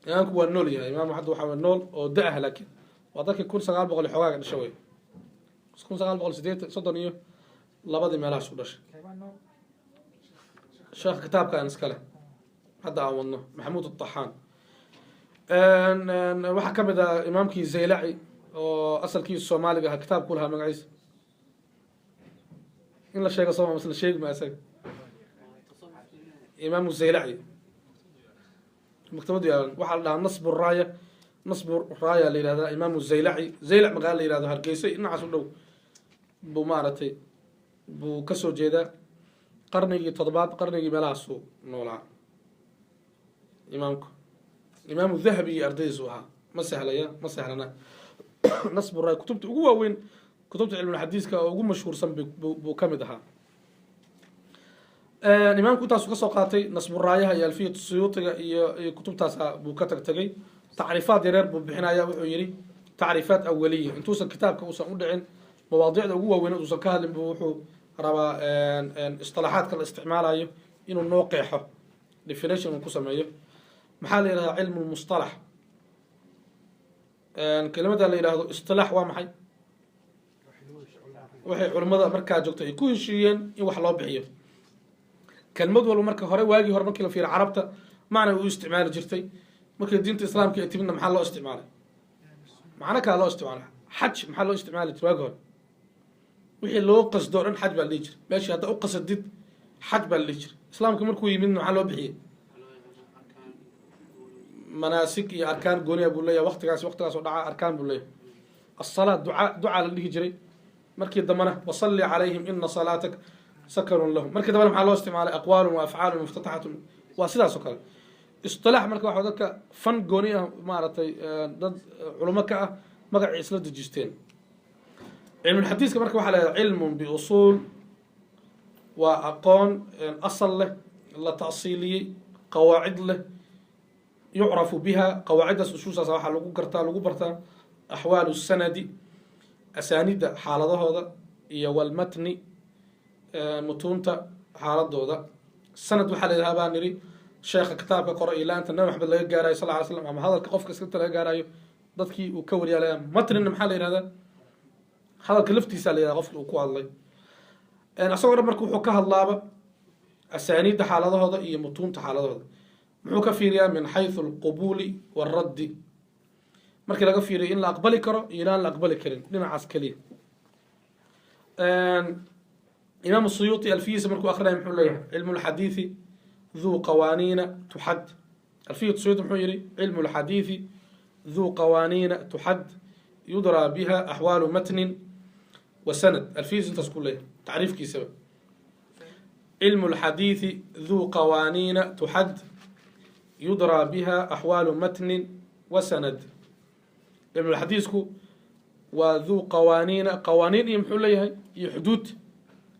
Imaamku waa nool yahay. Imaam hadda waxaa nool oo da-ah, laakiin waa dadkii 1900 iyo xogaaga dhasha wey. 1980 32-dii meelahaas u dhashay sheekh kitaabkan iskale hadda aan wadno, Maxamuud Aaxaan. Waxaa ka mid ah imaamkii Zaylaci oo asalkiisu Soomaaliga ahaa, kitaab ku lahaa magaciisa in la sheego sooma masla sheegi ma isaga. Imaamu Zaylaci maktabadu yaalan, waxaa la dhahaa Nasbu Raaya, Nasbu Raaya la yihahdaa. Imaamu Zaylaci, Zaylac magaala la yihahdo Hargeysa dhinacaas u dhow buu maaragtay buu kasoo jeedaa. Qarnigii toddobaad, qarnigii meelahaasuu noolaa imaamku. Imaamu Dahabi iyo ardaydiisu ahaa. Ma sahlaya, ma sahlana. Nasbu Raaya kutubta ugu waaweyn, kutubta cilmulxadiiska oo ugu mashhuursan buu ka mid ahaa imaamku. Intaasuu kasoo qaatay Nasburaayaha iyo Alfiyat Suyuutiga iyo kutubtaasa buu ka tag tegay. Tacriifaad yareer buu bixinaya. Wuxuu yihi tacriifaat awaliya, intuusan kitaabka uusan u dhicin mawaadiicda ugu waaweyn uusan ka hadlin buu wuxuu rabaa isطilaaxaadka la isticmaalayo inuu noo qeexo, definition uu ku sameeyo. Maxaa la yihahdaa cilmu lmusطalax? Kelimada la yihahdo isilaax waa maxay? Waxay culimmada markaa joogto ay ku heshiiyeen in wax loo bixiyo kelmad walba. Marka hore, waagii hore markii la fiiriyo, Carabta macna u isticmaali jirtay. Markii diinta islaamka ay timidna maxaa loo isticmaalay? Macno kala loo isticmaalay. Xaj maxaa loo isticmaali jiray waagi hore? Wixii loo qasdo o dhan xaj baa la dhihi jiray. Meeshii hadda u qasadid xaj baa la dhihi jiray. Islaamka markuu yimidna maxaa loo bixiyey? Manaasig iyo arkaan gooniya buu leeyahay. Waqtigaas waqtigaas oo dhaca arkaan buu leeyahay. Asalaa ducaa, ducaa la dhihi jiray. Markii dambena wasalli calayhim ina salaatak sakanun lahum. Markii dambena maxaa loo isticmaalay? Aqwaalun wa afcaalun muftataxatun. Waa sidaas oo kale isilaax. Marka waxa dadka fan gooni ah maaragtay, dad culimo ka ah magacii isla dejisteen. Cilmulxadiiska marka waxaa la yidhaha cilmun biusuul, waa aqoon asal leh, la ta'siiliyey, qawaacid leh, yucrafu biha, qawaaciddaas usuushaas waxaa lagu gartaa, lagu bartaa axwaalu sanadi, asaanida xaaladahooda, iyo walmatni, mutuunta xaaladooda. Sanad waxaa la yidhaha baan nidhi sheekha kitaabka qora ilaa inta Nabi Maxamed laga gaarayo sal ly slam, ama hadalka qofka iskata laga gaarayo dadkii uu ka wariyaalaya. Matnina maxaa la yihahdaa? Hadalka laftiisa la yihahda qofki uu ku hadlay. Isagoo dhan marka wuxuu ka hadlaaba asaaniidda xaaladahooda iyo mutuunta xaaladahooda. Muxuu ka fiiriyaa? Min xayثu alqubuuli waaraddi, markii laga fiiriyo in la aqbali karo iyo inaan la aqbali karin, dhinacaas keliya. Imaam Suyuuطi alfiyisa markuu akrinaya muxuu leeyahay? Cilmu lxadiiثi duu qawaaniina tuxad. Alfiyat Suyuuطi muxuu yihi? Cilmu lxadiiثi duu qawaaniina tuxad, yudraa biha axwaalu matnin wa sanad. Alfiyis intaas ku leeyahay tacriifkiisaba: cilmu lxadiiثi duu qawaaniina tuxad, yudraa biha axwaalu matnin wa sanad. Cilmulxadiisku waa duu qawaaniina, qawaaniin iyo muxuu leeyahay? Iyo xuduud.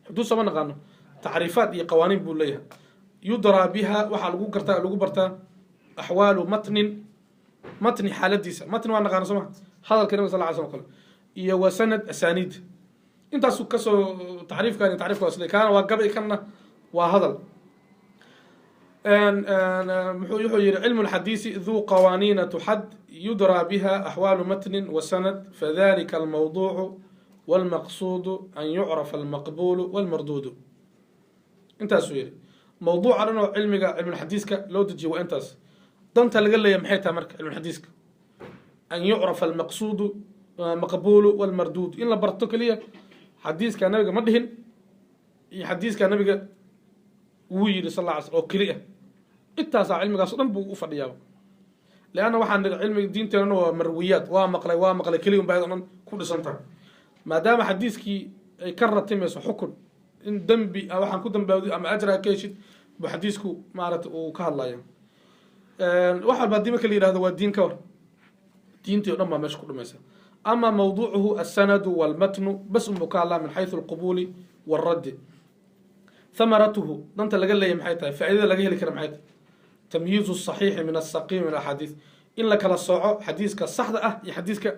Xuduud sooma naqaano? Tacriifaat iyo qawaaniin buu leeyahay. Yudraa biha, waxaa lagu gartaa, lagu bartaa axwaalu matnin, matni xaaladiisa. Matni waa naqaano soo ma? Hadalka Nabig sal ly slam kale. Iyo wa sanad, asaaniid. Intaasuu kasoo tacriifkan iyo tacriifka waa isle, kaana waa gabay, kanna waa hadal. Wuxuu yihi: cilmu lxadiisi duu qawaaniina tuxad, yudraa biha axwaalu matnin wa sanad, fadalika almawduucu walmaqsuudu an yucrafa almaqbulu walmarduudu. Intaasuu yihi. Mawduuca dhan oo cilmiga cilmulxadiiska loo dejiye waa intaas. Danta laga leeyahy maxay tahay marka cilmulxadiiska? An yucrafa almaqsuudu, maqbulu walmarduud, in la barto keliya xadiiska nabiga ma dhihin iyo xadiiska nabiga wuu yidhi sal alla ly slam oo keli ah. Intaasaa cilmigaas o dhan buu u fadhiyaaba. Leanna waxaan nidhi cilmiga diinteenana waa marwiyaad, waa maqlay, waa maqlay keliya un baa o dhan ku dhisan tahay. Maadaama xadiiskii ay ka ratimayso xukun, in dembi waxaan ku dambaawdi ama ajra ka heshid, buu xadiisku maarata uu ka hadlaya. Wax walba haddii marka la yihahdo waa diin, ka war diintii o dhan baa meesha ku dhumaysa. Ama mawduucuhu alsanadu walmatnu bas unbuu ka hadlaa, min xayثu alqubuuli walraddi. Hamaratuhu, danta laga leeyahy maxay tahay? Faaidada laga heli kara maxay tahay? Tamyiizu asaxiixi min asaqiimi min axaadiis, in la kala sooco xadiiska saxda ah iyo xadiiska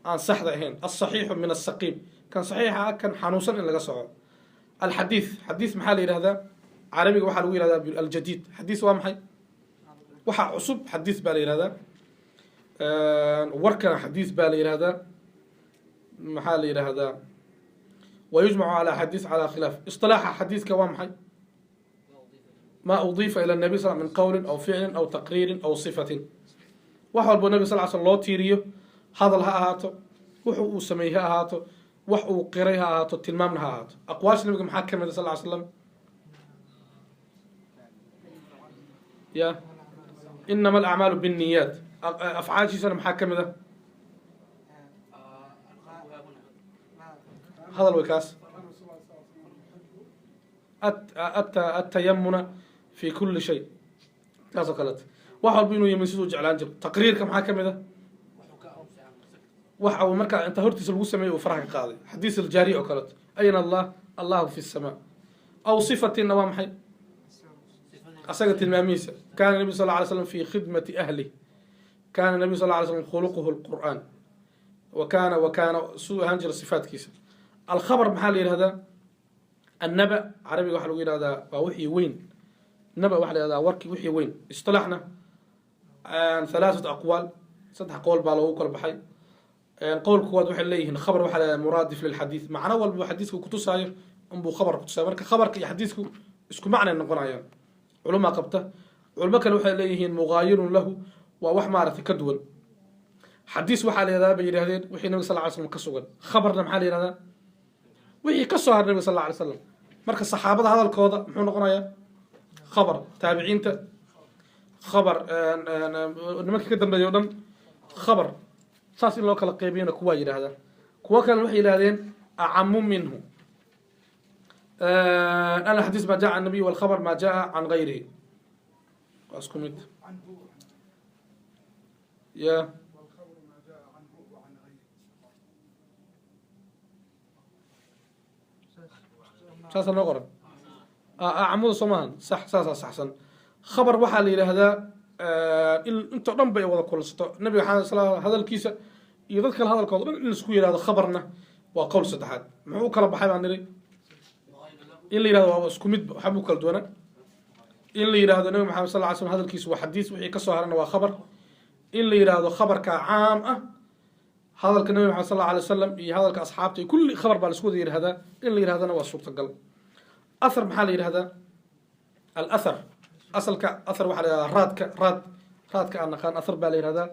aan saxda ahayn. Asaxiixu min asaqiim, kan saxiixa ah, kan xanuunsan in laga soco. Alxadiid, xadiis maxaa la yihahdaa? Carabiga waxaa lagu yihahdaa aljadiid. Xadiis waa maxay? Waxa cusub xadiis baa la yihahdaa. Warkana xadiis baa la yihahdaa. Maxaa la yihahdaa? Wayujmacu calى xadiis calى khilaaf. Isilaaxa xadiiska waa maxay? Ma udiifa ilى nabi sal min qowlin aw ficlin aw taqriirin aw sifatin. Wax walbo nabig sal sl loo tiiriyo, hadal ha ahaato, wuxu uu sameeyey ha ahaato, wax uu qiray ha ahaato, tilmaamna ha ahaato. Aqwaasha nabiga maxaa ka mida sal ly slam? Ya inama alacmaalu binniyaat. Afcaashiisana maxaa ka mid a? Hadal way kaas, atayamuna fi kuli shay, taas oo kaleeto. Wax walba inuu yamin siduu jeclaan jiro. Taqriirka maxaa ka mid a? Waxa uu markaa inta hortiisa lagu sameeyey uu faraha ka qaaday, xadiis aljaariya oo kaleeto, ayna allah, allahu fi الsamaa. Aw sifatinna waa maxay? Asaga tilmaamihiisa: kana nabiy sal ly slam fi khidmati ahlih, kana nabiy sal ly slam khuluquhu lqur'aan, wa kana wa kana, siduu ahaan jira sifaatkiisa. Alkhabr maxaa la yihahdaa? Annaba carabiga waxaa lagu yihahdaa waa wixii weyn. Naba waxa la yihahdaa warki wixii weyn. Isilaaxna halaaثat aqwaal, saddex qowl baa loogu kala baxay. Qowl kuwaad waxay leeyihiin khabr waxa la yihahdaa muraadif lilxadiid, macno walba xadiiska kutusaayo unbuu khabar kutusaayo. Marka khabarka iyo xadiisku isku macnay noqonayaan, culumaa qabta. Culmo kale waxay leeyihiin mugaayirun lahu, waa wax maaragtay ka duwan. Xadiis waxaa la yihahdaa bay yidhahdeen wixii nabiga sal ly slam ka sugan. Khabarna maxaa la yihahdaa? Wixii ka soo haray nabiga sal alla alay slam. Marka saxaabada hadalkooda muxuu noqonayaa? Khabar. Taabiciinta khabar, nimanka ka dambeeya o dhan khabar. Saas in loo kala qeybiyana kuwaa yidhaahdaa. Kuwo kalena waxay yidhahdeen acamu minhu, alxadiis ma jaa can nabiy walkhabar ma jaa can gayrihi, waa isku mid ya. Saasa noo qoran acmuda soo maahan, sax, saasaa saxsan. Khabar waxaa la yidhaahdaa in intoo dhan bay wada kulansato nabiga sal hadalkiisa iyo dad kale hadalkooda dhan in laisku yihahdo. Khabarna waa qowl saddexaad. Muxuu u kala baxay baan niri? In la yihahdo waa isku midba, waxba u kala duwana. In la yidhahdo nabi maxamed sal ly slam hadalkiisa waa xadiis, wixii kasoo harana waa khabar. In la yidhaahdo khabarka caam ah, hadalka nabi maxamed sal alla alay wasalam iyo hadalka asxaabta iyo kulli khabar baa laisku wada yihahdaa, in la yidhahdana waa suurtagal. Athar maxaa la yidhahdaa? Alathar, asalka athar waxaa la yihahdaa raadka, raad, raadka aan naqaan athar baa la yihahdaa.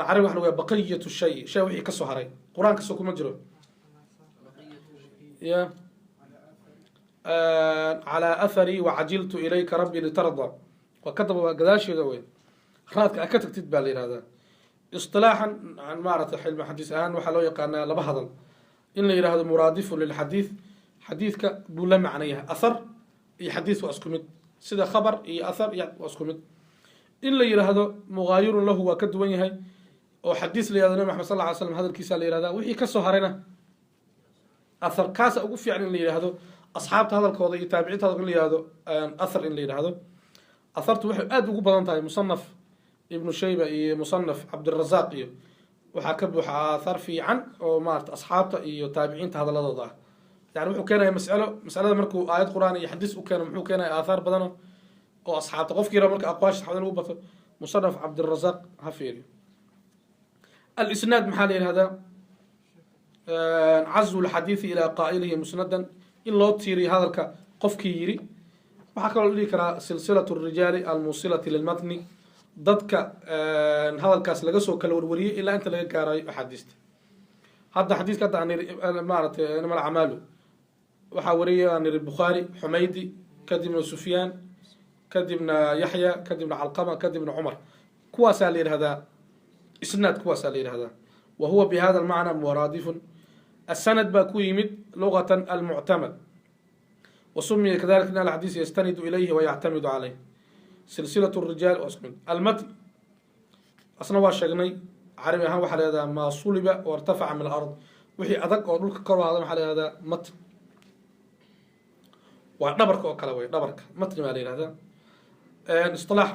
Carabi waxa lagu yaha baqiyatu shay, shay wixii kasoo haray. Qur-aanka soo kuma jiro ya calaa athari wacajiltu ilayka rabbi litarda, waa ka daba, waa gadaasheeda wey, raadka a ka tagtid baa la yihahdaa. Isilaaxan maaragtay xilmi xadiis ahaan waxaa loo yaqaanaa laba hadal. In la yidhahdo muraadifun lilxadiid, xadiidka buu la macno yahay, athar iyo xadiis waa isku mid, sida khabar iyo athar iyo waa isku mid. In la yidhaahdo mugaayirun lahu, waa ka duwan yahay, oo xadiis la yihahdo nabi maxamed sal lla ly slam hadalkiisa la yihahda, wixii kasoo harayna athar. Kaasa ugu fiican in la yidhaahdo asxaabta hadalkooda iyo taabiciinta hadalka in la yihahdo athar. In la yidhaahdo athartu waxay aada ugu badan tahay musanaf ibnu shayba iyo musanaf cabdirazaaq, iyo waxaa ka buuxa aathar fiican oo maarata asxaabta iyo taabiciinta hadaladooda ah. Yani wuxuu keenaya masalo, masalada markuu aayad qur-aan iyo xadiis u keeno, muxuu keenaya aathaar badano oo asxaabta. Qofkii raba marka aqwaasha saxaabada lagu bato, musanaf cabdirazaaq ha fiiriyo. Alisnaad maxaa la yihahdaa? Cazwu lxadiidi ilaa qaa'ilihi musnadan, in loo tiiriyo hadalka qofkii yiri. Waxaa kaloo la dhihi karaa silsilatu rijaali almuusilati lilmatni, dadka hadalkaas laga soo kala warwariyey ilaa inta laga gaarayo axaadiista. Hadda xadiiska hadda aan niri maaratay inama alacmaalu waxaa wariyay aan niri Bukhaari, Xumaydi, kadibna Sufyaan, kadibna Yaxya, kadibna Calqama, kadibna Cumar. Kuwaasaa la yihahdaa isnaad, kuwaasaa la yihahdaa. Wa huwa bi hada almacna muraadifun. Asanad baa ku yimid lugatan almuctamad, wa sumiya kadalika in alxadiis yastanidu ilayhi wayactamidu caleyh. Silsilat rijaal waa isku mid. Almatn asna waa sheegnay, carabi ahaan waxaa la yihahdaa maa suliba wartafaca min alard, wixii adag oo dhulka kor u ahaadan waxaa la yihahdaa matn, waa dhabarka oo kale wey, dhabarka matni baa la yihahdaa. Isilaax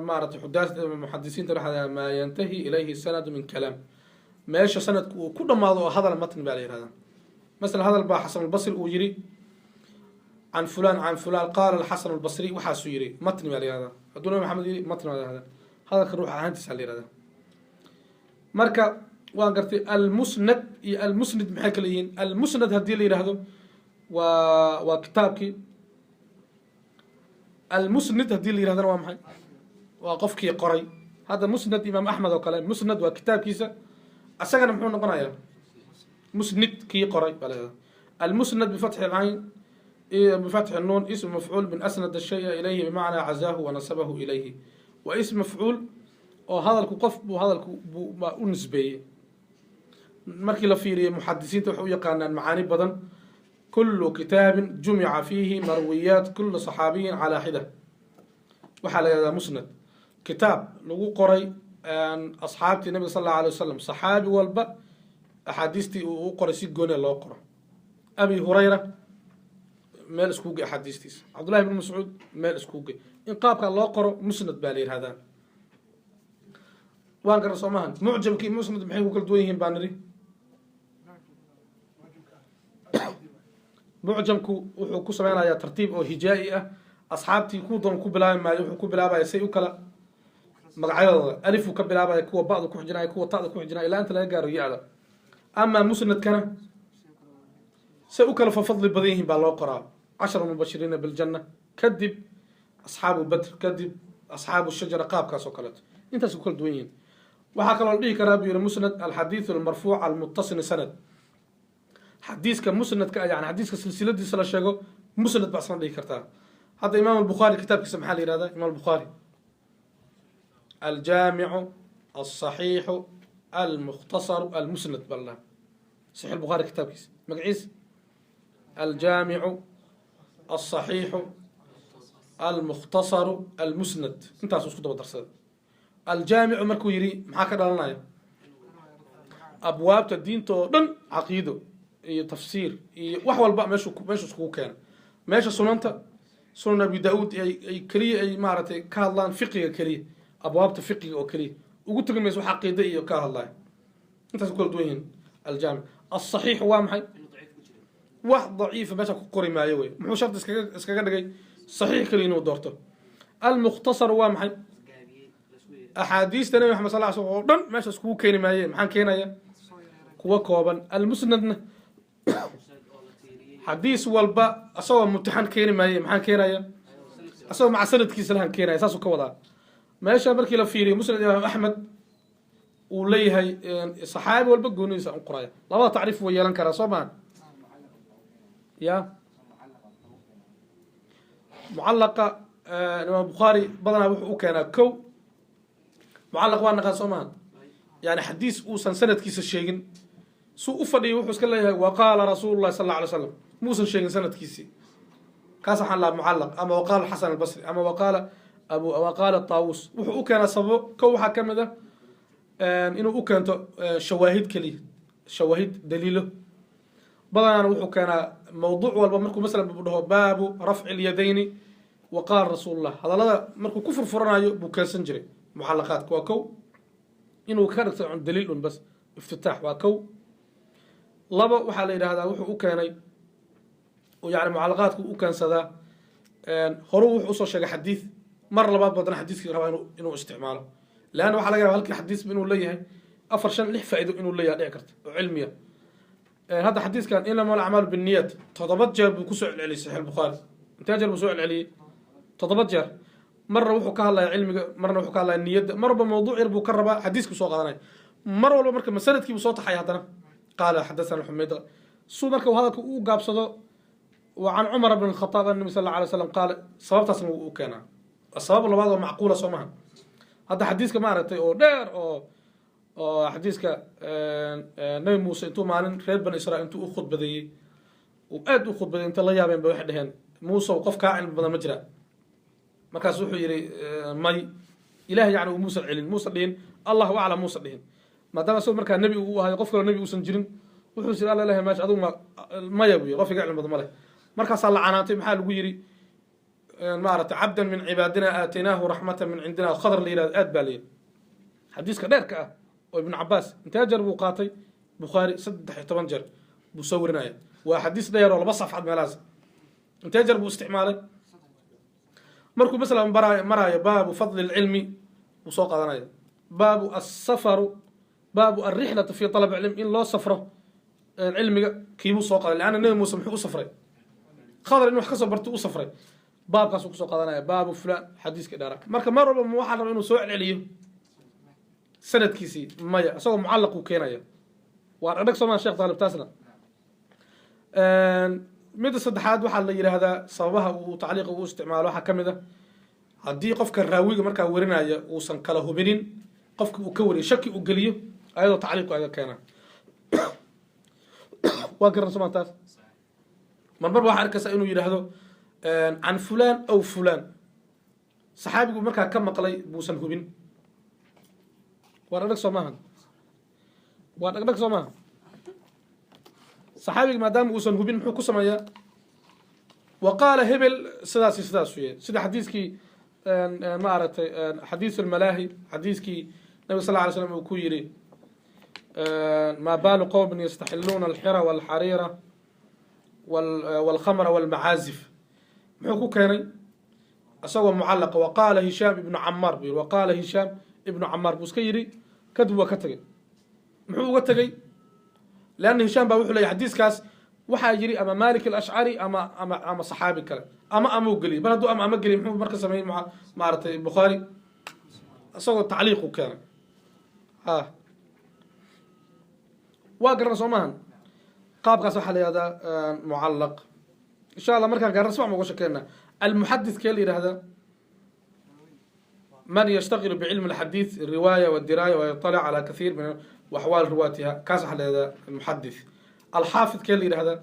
maarata xudaas muxadisiinta waxaa la yihahdaa maa yantahi ilayhi sanadu min kalaam, meesha sanadku uu ku dhamaado oo hadal matni baa la yihahdaa. Masalan hadal baa Xasan albasri uu yiri can fulan can fulan, qaala alxasan albasri, waxaasuu yiri, matni baa la yihahdaa. Hadduu nabi Maxamed yiri matni baa la yihahdaa, hadalka ruux ahaantiisa la yihahdaa. Marka waan gartay almusnad iyo almusnid maxay kala yihiin? Almusnad haddii la yidhaahdo waa kitaabkii, almusnid haddii la yihahdana waa maxay? Waa qofkii qoray. Hadda musnad imaam Axmed oo kale, musnad waa kitaabkiisa, asagana muxuu noqonayaa? Musnid kii qoray baa la yihahdaa. Almusnad bifatxi alcayn bifatxi nuun, ism mafcuul min asnad shaya ilayhi bimacnaa cazaahu wanasabahu ilayhi, waa ism mafcuul oo hadalku qof buu hadalku buu baa u nisbeeyey. Markii la fiiriyey muxadisiinta waxay u yaqaanaan macaani badan. Kulu kitaabin jumica fiihi marwiyaat kula saxaabiyin calaa xida waxaa la yihahdaa musnad. Kitaab lagu qoray asxaabtii nabiga sal allahu alay wasalam, saxaabi walba axaadiistii uu u qoray si gooniya loo qoro. Abi Hurayra meel iskugu ge axaadiistiisa, Cabdullahi ibn Mascuud meel iskugu ge, in qaabkaa loo qoro musnad baa la yihahdaa. Waan garan soo maahan? Mucjamkii musnad maxay ku kala duwan yihiin baa niri? Mucjamku wuxuu ku sameynayaa tartiib oo hijaa-i ah, asxaabtii ku doon ku bilaabi maayo, wuxuu ku bilaabaya say u kala magacyadooda, alifuu ka bilaabaya, kuwa ba'da ku xijinaya, kuwa ta'da ku xijinaya, ilaa inta laga gaaro ya-da. Amaa musnadkana say u kala fafadli badan yihiin baa loo qoraa, cashara mubashiriina biljanna kadib Asxaabu Badr, kadib Asxaabu Shajara, qaabkaas oo kaleeto. Intaas ku kala duwan yihiin. Waxaa kaloo la dhihi karaa, buu yihi, musnad alxadiidu almarfuuc almuttasil sanad. Xadiiska musnadka, yani xadiiska silsiladiisa la sheego, musnad baa isna dhihi kartaa. Hadda Imaam Albukhaari kitaabkiisa maxaa la yihahdaa? Imaam Albukhaari Aljaamicu Alsaxiixu Almukhtasaru Almusnad baa la dhaha. Saxiix Albukhaari kitaabkiisa magaciisa Aljaamicu Alsaxiixu Almukhtasaru Almusnad, intaasuu isku daba darsaday. Aljaamicu markuu yidhi, maxaa ka dhalanaya? Abwaabta diinta oo dhan, caqiido iyo tafsiir iyo wax walba, meeshu iskugu keena. Meesha sunanta, Sunan Abi Daauud, ay keliya ay maaragtay ka hadlaan fiqiga keliya, abwaabta fiqiga oo keliya ugu tegi mayso, wax caqiide iyo ka hadlaya. Intaas ku kala duwan yihiin. Aljaamic Alsaxiix waa maxay? Wax daciifa meesha ku qori maayo wey. Muxuu shardi iskaga dhigay? Saxiix keliya inuu doorto. Almukhtasar waa maxay? Axaadiista Nabi Maxamed sal ly slam oo dhan meesha iskugu keeni maaye, maxaan keenaya? Kuwa kooban. Almusnadna xadiis walba asagoo mutixan keeni maaye, maxaan keenaya? Asagoo maca sanadkiisa lahan keenaya. Saasuu ka wadaa. Meesha markii la fiiriyo, Musnad Imaam Axmed uu leeyahay saxaabi walba goonidiisa u qoraya. Labada tacriif way yeelan karaa, soo maha? Ya mucallaqa Imaam Bukhaari badanaa wuxuu u keenaa kow. Mucallaq waa naqaan, soo maha? Yani xadiis uusan sanadkiisa sheegin, suu u fadhiyay wuxuu iska leeyahay "wa qaala rasuulu llahi sal alla alay slam", muusan sheegin sanadkiisii. Kaas waxaan lahaa mucallaq. Ama "waqaala Xasan Albasri" ama "waqaala abu", "waqaala Taawus". Wuxuu u keenaa sababo. Kow, waxaa ka mid ah inuu u keento shawaahid keliya, shawaahid, daliilo. Badanaana wuxuu keenaa mawduuc walba markuu masalan buu dhaho "baabu rafci lyadayni wa qaala rasuulullah", hadallada markuu ku furfuranayo buu keensan jiray mucallaqaadka. Waa kow, inuu ka dhigto daliil un bas, iftitaax, waa kow. Labo, waxaa la yidhahdaa wuxuu u keenay, yani mucallaqaadku u keensadaa, horuu wuxuu usoo sheegay xadiid, mar labaad badana xadiiskii rabaa inuu isticmaalo, leanna waxaa laga yaba halkii xadiisba inuu leeyahay afar, shan, lix faa'ido inuu leeyahay dhici karta oo cilmiya. Hadda xadiiskan "inama alacmaalu binniyat" 7 jeer buu kusoo celceliyey Saxiix Albukhaari. Intee jeer buu soo celceliyey? 7 jeer. Marna wuxuu ka hadlaya cilmiga, marna wuxuu ka hadlaya niyadda, marba mawduuc yar buu ka rabaa, xadiisku soo qaadanaya mar walba. Marka masanadkii buu soo taxay, haddana "qaala xadathana Xumayd", suu marka uu hadalka u gaabsado, "wa can Cumar bn Alkhataab an nabi sal alla alay slam qaala". Sababtaasna wuu u keenaa. Sabab labaad oo macquula, soo maha? Hadda xadiiska ma aragtay oo dheer oo xadiiska Nabi Muuse intuu maalin reer Bani Israil intuu u khudbadeeyey, uu aad u khudbadeeyey, inta la yaabeen ba waxay dheheen, "Muusow, qof kaa cilmi badan ma jira?" Markaas wuxuu yidhi, "May." Ilaah yani uu muusan celin, muusan dhihin "Allahu aclam", muusan dhihin, maadaama isagoo markaa nebi uu ahayo, qof kaloo nebi uusan jirin. Wuxuu siri, "Alla ilahay meesha adigu ma maya," buu yiri, "qof iga cilmi badan ma leh." Markaasaa la canaantay. Maxaa lagu yidhi? Maaragtay, "cabdan min cibaadina aataynaahu raxmatan min cindina", Khadar la yihahdo. Aad baa la yidhi. Xadiiska dheerka ah oo Ibnu Cabaas intee jeer buu qaatay Bukhaari? 13 jeer buu soo warinaya. Waa xadiis dheer oo 2 safxad meelahaas. Intee jeer buu isticmaalay? Markuu masalan maraayo baabu fadli lcilmi buu soo qaadanaya, baabu asafaru, baabu alrixlatu fi talab cilm, in loo safro cilmiga kiibuu soo qaaday. Leanna Nebi Muuse muxuu u safray? Khadar in wax kasoo barto u safray. Baabkaasuu kusoo qaadanaya, baabu fulan, xadiiska dheera. Marka mar walba ma waxaa raba inuu soo celceliyo sanadkiisii? Maya, isagoo mucallaq uu keenaya. Waa dhagdhag, soo maa, Sheekh Taalib? Taasna midda saddexaad waxaa la yidhaahdaa sababaha uu tacliiqa u isticmaalo waxaa ka mid ah haddii qofka raawiga markaa warinaya uusan kala hubinin qofka uu ka wariyay, shaki uu geliyo, ayadoo tacliiqu aga keenaa. Waa garan somaa taas? Marmar waxaa arkaysaa inuu yidhaahdo "can fulan aw fulan", saxaabigu markaa ka maqlay buusan hubin. Waa dhagdhag, soo maaha? Waa dhagdhag, soo maaha? Saxaabiga maadaama uusan hubin, muxuu ku sameeyaa? "Wa qaala hebel", sidaas iyo sidaas uye. Sida xadiiskii ma aragtay, xadiis almalaahi, xadiiskii nabig sal ly slam uu ku yidhi "maa baalu qowmin yastaxiluuna alxira walxariira walkhamra walmacaazif". Muxuu ku keenay isagoo mucallaqa? "Waqaala Hishaam ibnu Camaar" buu yidhi. "Waqaala Hishaam ibnu Camaar" buu iska yidhi, kadib waa ka tegey. Muxuu uga tegey? Leanna Hishaam baa wuxuu leeyahy xadiiskaas Waxaa yiri ama Malik al-Ashcari ama saxaabi kale ama uu geliyay. Bal hadduu ama geliy, muxuu marka sameeyey? Maaragtay, Bukhaari isagoo tacliiq u keenay. Ha, waa garan, soo maahan? Qaabkaas waxaa la yihahdaa mucallaq. Insha Allah markaan gaarna si wax uga shekeynaa. Almuxadith kee la yihahdaa? من يشتغل بعلم الحديث، الرواية والدراية، ويطلع على كثير من وأحوال رواتها، kaas هذا المحدث. الحافظ kee la yihahdaa؟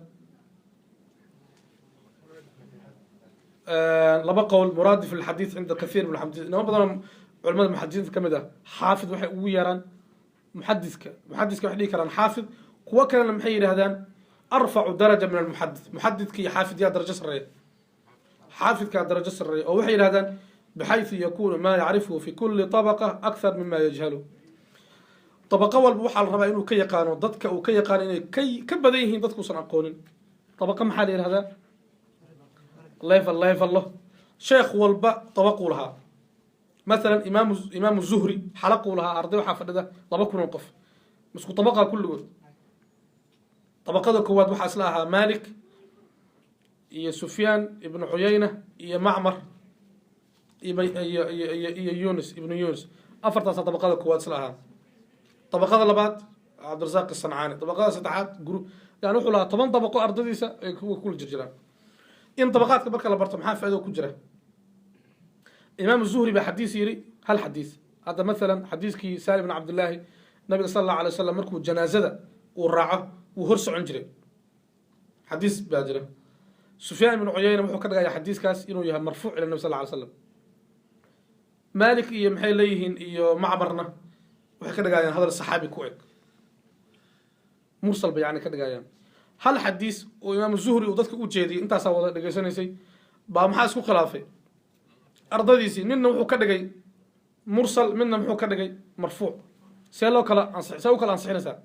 Laba qowl. مرادف الحديث عند كثير من المحدثين. Niman badan culamada muxadisiinta ka mid ah xaafid waxay ugu yeeraan muxadiska. Muxadiska waxay dhihi karaan xaafid. Kuwo kalena maxay yidhahdaan? أرفع درجة من المحدث. Muxadidka iyo xaafid yaa darajo sarreeya? Xaafidkaa darajo sarreeya, oo waxay yidhahdaan بحيث يكون ما يعرفه في كل طبقة أكثر مما يجهله. Dabaqo walba waxaa la rabaa inuu ka yaqaano dadka uu ka yaqaano inay ka badan yihiin dadkuusan aqoonin. Dabaqo maxaa la yihahdaa? Level, level lo. Sheekh walba dabaquu lahaa. Masalan, Imaamu Zuhri xalaquu lahaa, arday waxaa fadhida 2000 oo qof. Isku dabaqa kulligood? Dabaqada koowaad waxaa isla ahaa Malik iyo Sufyaan ibnu Cuyayna iyo Macmar iyo Yunus ibnu Yunus. Afartaasa dabaqada koowaad isla ahaa. Dabaqada labaad Cabdirasaaq Asancaani, dabaqada saddexaad group. Yani wuxuu lahaa 10 dabaqo ardadiisa ay kuwa kula jirjiraan. In dabaqaadka marka la barto maxaa faa'iido ku jira? Imaam Zuhri baa xadiis yiri, hal xadiis hadda, masalan xadiiskii Salim bin Cabdillaahi, nabiga sal Allahu alay wasalam markuu janaazada uu raaco wuu hor socon jiray, xadiis baa jira. Sufyaan ibnu Cuyayna wuxuu ka dhigaya xadiiskaas inuu yahay marfuuc ila nabi sal lla alay slam. Malik iyo maxay leeyihiin iyo Macmarna waxay ka dhigayaan hadal saxaabi ku eg, mursal bay yani ka dhigayaan. Hal xadiis oo Imaam Zuhri uu dadka u jeediyey, intaasaa wada dhegaysanaysay, baa maxaa isku khilaafay ardadiisii? Midna wuxuu ka dhigay mursal, midna muxuu ka dhigay? Marfuuc. See loo kala ansi, see u kala ansixinaysaa?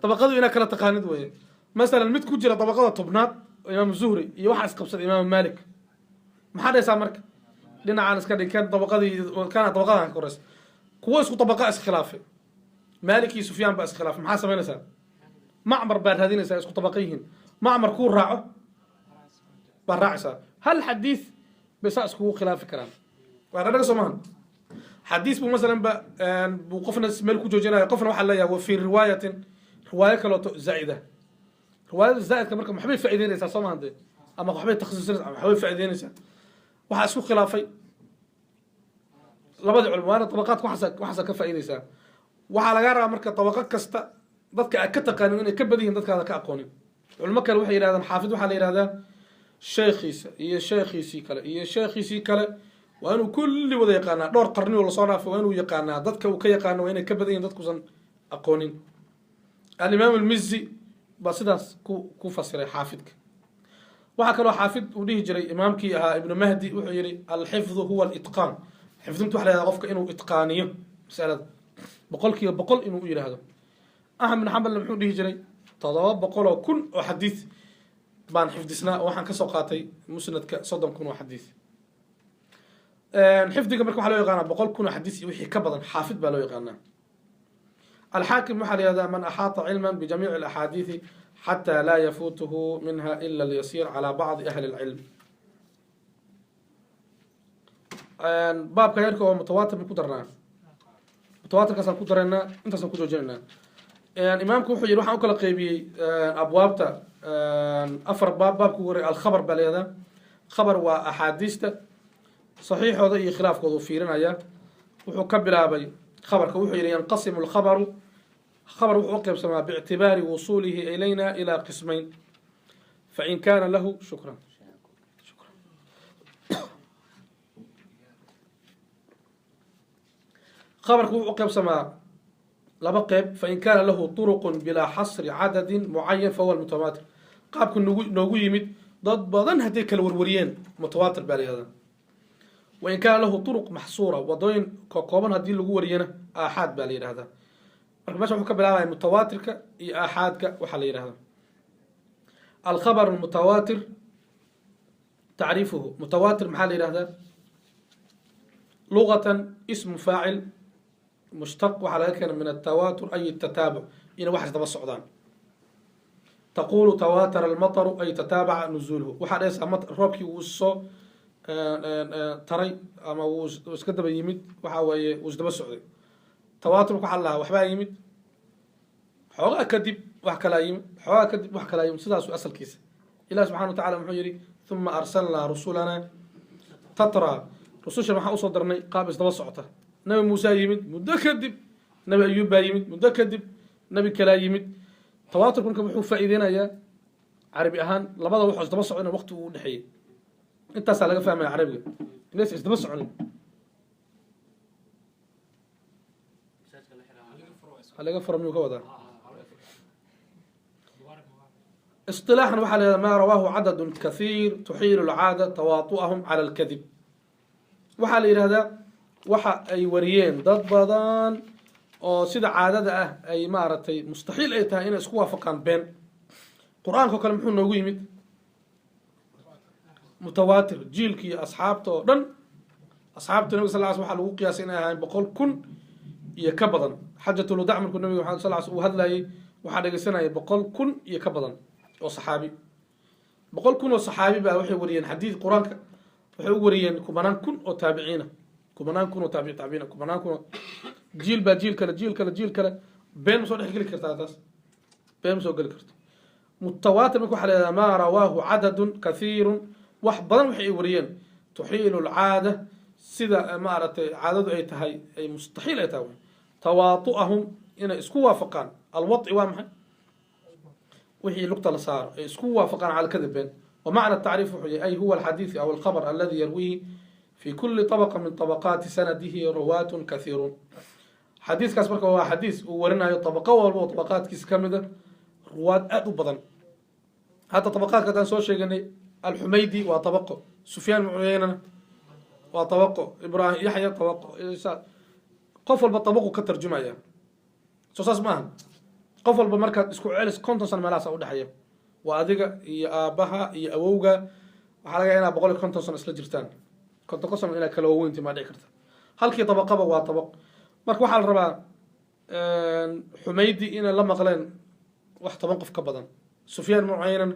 Dabaqadu inaa kala taqaanid weeye. Masalan, mid ku jira dabaqada 10aad oo Imaam Zuhri iyo waxaa isqabsaday Imaam Malik, maxaa dhaysaa marka? Dhinacaan iska dhig, kan dabaqadii kana dabaqadan ka koraysa. Kuwo isku dabaqa iskhilaafay, Malik iyo Sufyaan baa iskhilaafay, maxaa samaynaysaa? Macmar baa raadinaysaa, isku dabaqa yihiin. Macmar kuu raaco baa raacaysaa. Hal xadiis bay saa iskugu khilaafi karaan. Waa dhadhaga, soo maahan? Xadiis buu masalan ba buu qofna meel ku joojinaya, qofna waxaa leeyahay wa fii riwaayatin, riwaayo kaleeto zaa'ida. Riwaayada zaa'idka marka waxbay faa'iideynaysaa, soo maahan dee? Ama waxbay takhasiisinaysaa ama waxbay faa'iideynaysaa. Waxaa isku khilaafay labadii culimo, waana dabaqaadka. Waxaasa ka faa'iideysaa. Waxaa lagaa rabaa marka dabaqo kasta dadka aad ka taqaanin inay ka badan yihiin dadkaada ka aqoonin. Culimo kale waxay yidhahdaan xaafid waxaa la yidhahdaa sheekhiisa iyo sheekhiisii kale iyo sheekhiisii kale waa inuu kulli wada yaqaanaa. Dhowr qarni oo lasoo dhaafay waa inuu yaqaanaa. Dadka uu ka yaqaano waa inay ka badan yihin dadkuusan aqoonin. Alimaam Almizi baa sidaas ku fasiray xaafidka. Waxaa kaloo xaafid uu dhihi jiray imaamkii ahaa Ibnu Mahdi, wuxuu yihi: الحفظ هو الإتقان. Xifdintu waxa la yihahdaa qofka inuu itqaaniyo masalada 100% inuu u yidhaahdo. Axmed bin Xambalna muxuu dhihi jiray? 700,000 oo xadiis baan xifdisnaa oo waxaan kasoo qaatay musnadka 30,000 oo xadiis. Xifdiga marka waxaa loo yaqaanaa 100,000 oo xadiis iyo wixii ka badan xaafid baa loo yaqaanaa. Alxaakim waxaa la yihahdaa من أحاط علما بجميع الأحاديث حتى لا يفوته منها إلا اليسير على بعض أهل العلم. Baabka yarka oo mutawaatir ku darnaa, mutawaatirkaasaan ku daraynaa, intaasaan ku joojinaynaa. Imaamku wuxuu yihi waxaan u kala qeybiyey abwaabta afar baab. Baabka ugu horey الخبر baa la yihahdaa. Khabar waa axaadiista saxiixooda iyo khilaafkooda uu fiirinaya. Wuxuu ka bilaabay khabarka, wuxuu yihi: ينقسم الخبر، khabar wuxuu u qeybsamaa باعتبار وصوله إلينا إلى قسمين، فإن كان له، شكرا شكرا، khabarku wuxuu u qeybsamaa laba qeyb. فإن كان له طرق بلا حصر عدد معين فهو المتواتر. Qaabku noogu yimid dad badan hadday kala warwariyeen, mutawaatir baa la yihahdaa. وإن كان له طرق محصورة، wadooyin kokooban haddii lagu wariyana, aaxaad baa la yidhahdaa. Marka mesha wuxuu ka bilaabaya mutawaatirka iyo aaxaadka waxaa la yidhahdaa. الخبر المتواتر تعريفه. Mutawaatir maxaa la yihahdaa? لغة اسم فاعل مشتق، waxaa laga keena من التواتر أي التتابع, inay waxaas daba socdaan. Taquulu tawaatara almataru, ay tataabaca nuzuuluhu. Waxaa dhehaysaa roobkii wuu soo taray ama wuu iska daba yimid, waxa weeye wuu isdaba socday. Tawaaturka waxaa lahaa waxbaa yimid, xoogaa kadib wax kalaa yimid, xoogaa kadib wax kalaa yimid, sidaasuu asalkiisa. Ilah subxana wa tacala muxuu yihi: "Uma arsalnaa rusulana tatra." Rususha waxaan usoo dirnay qaab isdaba socota. Nabi Muuse yimid, muddo kadib Nabi Ayuub baa yimid, muddo kadib nabi kalaa yimid. Tawaaturka marka wuxuu faa'iideynayaa carabi ahaan labada wuxuu isdaba socona waqti uu udhexeeyey. Intaasaa laga fahmaya carabiga inaysa isdaba soconin. Masaajka la xiraa. Ha laga furo miyuu ka wadaa? اصطلاحا waxaa la yihahdaa ما رواه عدد كثير تحيل العادة تواطؤهم على الكذب. Waxaa la yidhahdaa waxa ay wariyeen dad badan oo sida caadada ah ay maaragtay mustaxiil ay tahay inay isku waafaqaan been. Qur-aanka o kale muxuu noogu yimid? Mutawaatir. Jiilkii asxaabta oo dhan, asxaabta nabiga sal ly sl, waxaa lagu qiyaasay inay ahaayeen 100,000 iyo ka badan. Xajatulwadac markuu nabiga maxamed sal sl uu hadlayay, waxaa dhegeysanayay 100,000 iyo ka badan oo saxaabi. 100,000 oo saxaabi baa waxay wariyeen xadiid qur-aanka. Waxay u wariyeen kumanaan kun oo taabiciina, kumanaan kun oo taabic taabiciina, kumanaan kun oo jiil baa jiil kale, jiil kale, jiil kale. Been ma soo dhex geli kartaa taas? Been ma soo geli karto. Mutawaatir marka waxaa la yihahdaa maa rawaahu cadadun kathiirun, wax badan waxay ay wariyeen, tuxiilu alcaada, sida maaragtay caadadu ay tahay ay mustaxiil ay tahay wey, tawaatu'ahum, inay isku waafaqaan. Alwaطci waa maxay? Wixii lugta la saaro ay isku waafaqaan cala kadib, been. ومعنى التعريف wuxuu yahay: أي هو الحديث أو الخبر الذي يرويه في كل طبقة من طبقات سنده رواة كثيرون. Xadiiskaas marka waa xadiis uu warinayo طabaqo walba oo طabaqaadkiisa ka mid a ruwaad aad u badan. Hadda طabaqaadka haddaan soo sheeganay, Alxumaydi waa طabaqo, Sufyaan ibnu Cuyeynana waa طabaqo, Ibrahim, Yaxya طabaqo, qof walba طabaqu ka tarjumaya. Soo saas maaha? Qof walba markaad isku celis 50 sano meelahaasa udhexeeya. Waa adiga iyo aabbaha iyo awowga, waxaa laga yaaa inaad 150 sano isla jirtaan. 50 sano inaad kala waaweynti maa dhici karta. Halkii dabaqaba waa dabaq. Marka waxaa la rabaa Xumaydi inay la maqleen wax 10 qof ka badan, Sufyaan ibnu Cuyaynan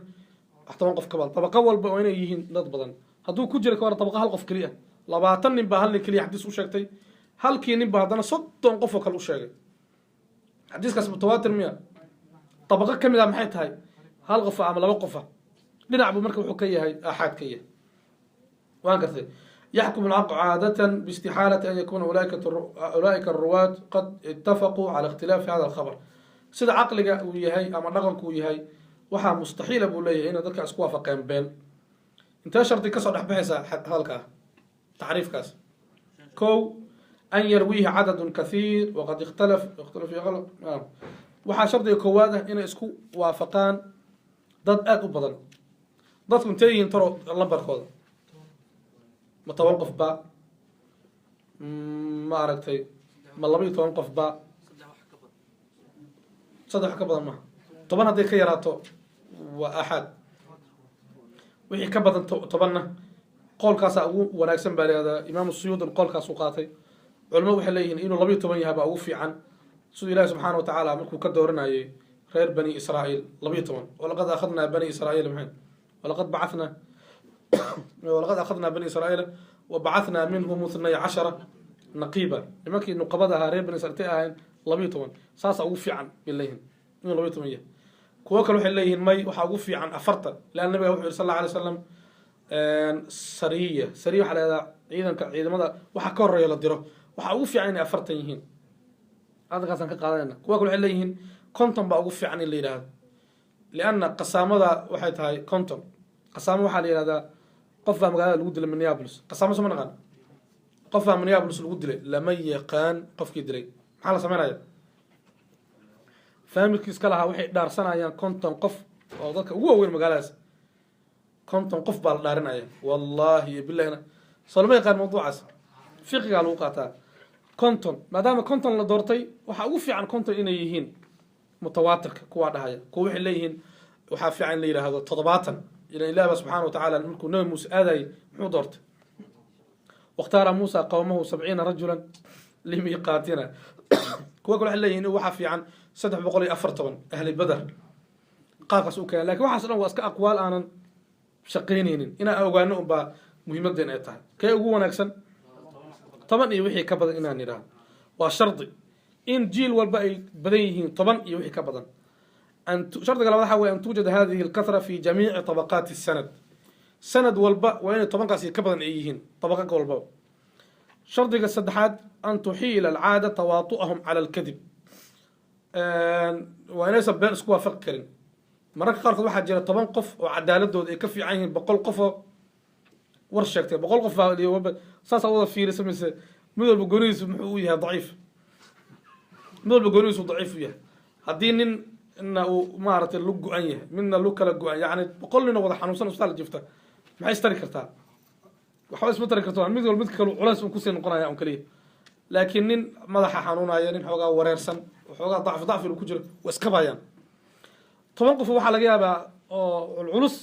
wax 10 qof ka badan. Dabaqo walba oo inay yihiin dad badan. Hadduu ku jira ka waran dabaqa hal qof keliya? 20 nin baa hal nin keliya xadiis u sheegtay, halkii nin baa haddana 30 qof oo kale u sheegay. Xadiiskaas mutawaatir miya? Dabaqo ka mid ah maxay tahay? Hal qofa ama laba qofa dhinac buu marka wuxuu ka yahay aaxaad ka yahay. Waan gartay. يحكم العقل عادة باستحالة أن يكون أولئك الرواة قد اتفقوا على اختلاف هذا الخبر. Sida caqliga uu yahay ama dhaqanku uu yahay, waxaa mustaxiila buu leeyahay inay dadka isku waafaqeen been. Intee shardi kasoo dhex baxaysa hadalka ah tacriifkaas? Kow, أن يرويه عدد كثير وقد اختلف اختلف في غلط. Waxaa shardiga koowaad ah inay isku waafaqaan dad aada u badan. Dadku intee yihiin taro lambarkooda? Ma 10 qof ba? Ma aragtay, ma 12 qof ba? Saddex wax ka badan. Saddex wax ka badan maha. 10 hadday ka yaraato waa aaxaad, wixii ka badan 10-na qowlkaasaa ugu wanaagsan baa layihahdaa. Imaam Suyuudin qowlkaasuu qaatay. Culimo waxay leeyihiin inuu 12 yahay baa ugu fiican, siduu Ilahi subxaana wa tacaala markuu ka dooranayay reer Bani Israa'iil 12: "ولقد أخذنا بني إسرائيل", maxay, "ولقد بعثنا, ولقد أخذنا بني إسرائيل وبعثنا منهم 12 نقيبا". Nimankii nuqabada ahaa reer Bani Israiil intay ahayn? 12. Saasaa ugu fiican bay leeyihin inuu 12 yahay. Kuwo kale waxay leeyihiin may, waxaa ugu fiican 40, leanna nabiga wuxuu yihi sal alla alay slam sariya. Sariya waxaa la yihahdaa ciidanka, ciidamada waxa ka horeeya la diro. Waxaa ugu fiican inay 40 yihiin, hadalkaasaan ka qaadanayna. Kuwa kale waxay leeyihiin 50 baa ugu fiican in la yidhaahdo, lianna qasaamada waxay tahay 50. Qasaamo waxaa la yihahdaa qof baa magaalada lagu dilay Minneapolis. Qasaamo soo ma naqaan? Qof baa Minneapolis lagu dilay, lama yaqaan qofkii dilay. Maxaa la sameynaya? Faamilkii iska lahaa waxay dhaarsanayaan 50 qof oo dadka ugu waaweyn magaaladaas. 50 qof baa la dhaarinaya, wallahi iyo bilahina. Soo lama yaqaan mawduucaas? Fiqigaa lagu qaataa. 50, maadaama 50 la doortay, waxaa ugu fiican 50 inay yihiin mutawaatirka kuwaa dhahaya. Kuwa waxay leeyihiin waxaa fiican in la yidhaahdo 70, ilan Ilah ba subxaana wa tacaala markuu Nabi Muuse aadayay muxuu doortay? "واختار موسى قومه 70 رجلا لميقاتنا". Kuwa kale waxay leeyihiin waxaa fiican 314, ahli Beder. Qaabkaas u keena, lakin waxaas o dhan waa iska aqwaal aanan shaqaynaynin. Inaan ogaano unbaa muhiimadeen ay tahay. Kee ugu wanaagsan? 10 iyo wixii ka badan inaan idhaahdo. Waa shardi in jiil walba ay badan yihiin 10 iyo wixii ka badan. Shardiga labaad waxa weye أن توجد هذه الكثرة في جميع طبقات السند. Sanad walba waa inay 10kaas ka badan ay yihiin طبقة walbaba. Shardiga saddexaad, أن تحيل العادة تواطؤهم على الكذب. Waa inaysan been isku waafaqi karin. Mararka qaarkood waxaa jira 10 qof oo cadaaladooda ay ka fiican yihiin 100 qof oo war sheegtay. 100 qof baa saasaa wada fiirisa, mise mid walba goonihiisu muxuu u yahay daciif? Mid walba goonihiisu daciif u yahay. Haddii nin na uu maaragtay lug go-an yahay, midna lug kala go-an, yacni 100 nin oo wada xanuunsan isbitaal jifta, maxay istari kartaa? Waxba isma tari karto. Mid walba midka kale culays un kusii noqonaya un keliya. Laakiin nin madaxa xanuunaya, nin xoogaa wareersan, xoogaa dacfi dacfi ku jiro, waa iska bayaan. 10 qof waxaa laga yaabaa oo culculus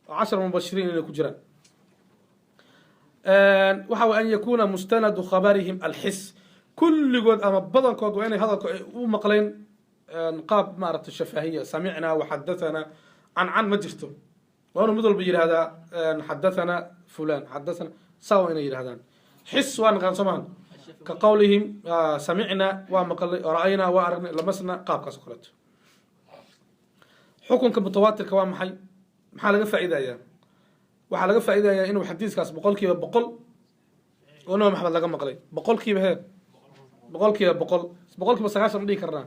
oo 10 mubashiriin inay ku jiraan. Waxa way أن يكون مستند خبرهم الحس. Kulligood ama badankood waa inay hadalka ay u maqleen qaab maaragtay شفهية, سمعنا وحدثنا, عن عن ma jirto. Waa inuu mid walba yidhahdaa حدثنا فلان حدثنا, saa waa inay yidhahdaan. حس waa naqaan, soo mahan? كقولهم سمعنا, waa maqalnay, رأينا, waa aragnay, لمسنا, qaabkaas oo kaleeto. Xukunka mutawaatirka waa maxay? Maxaa laga faa'iidayaa? Waxaa laga faa'iidayaa inuu xadiiskaas 100% oo Nabi Maxamed laga maqlay. Boqolkiiba hee? 100%. 90% ma dhihi karnaa?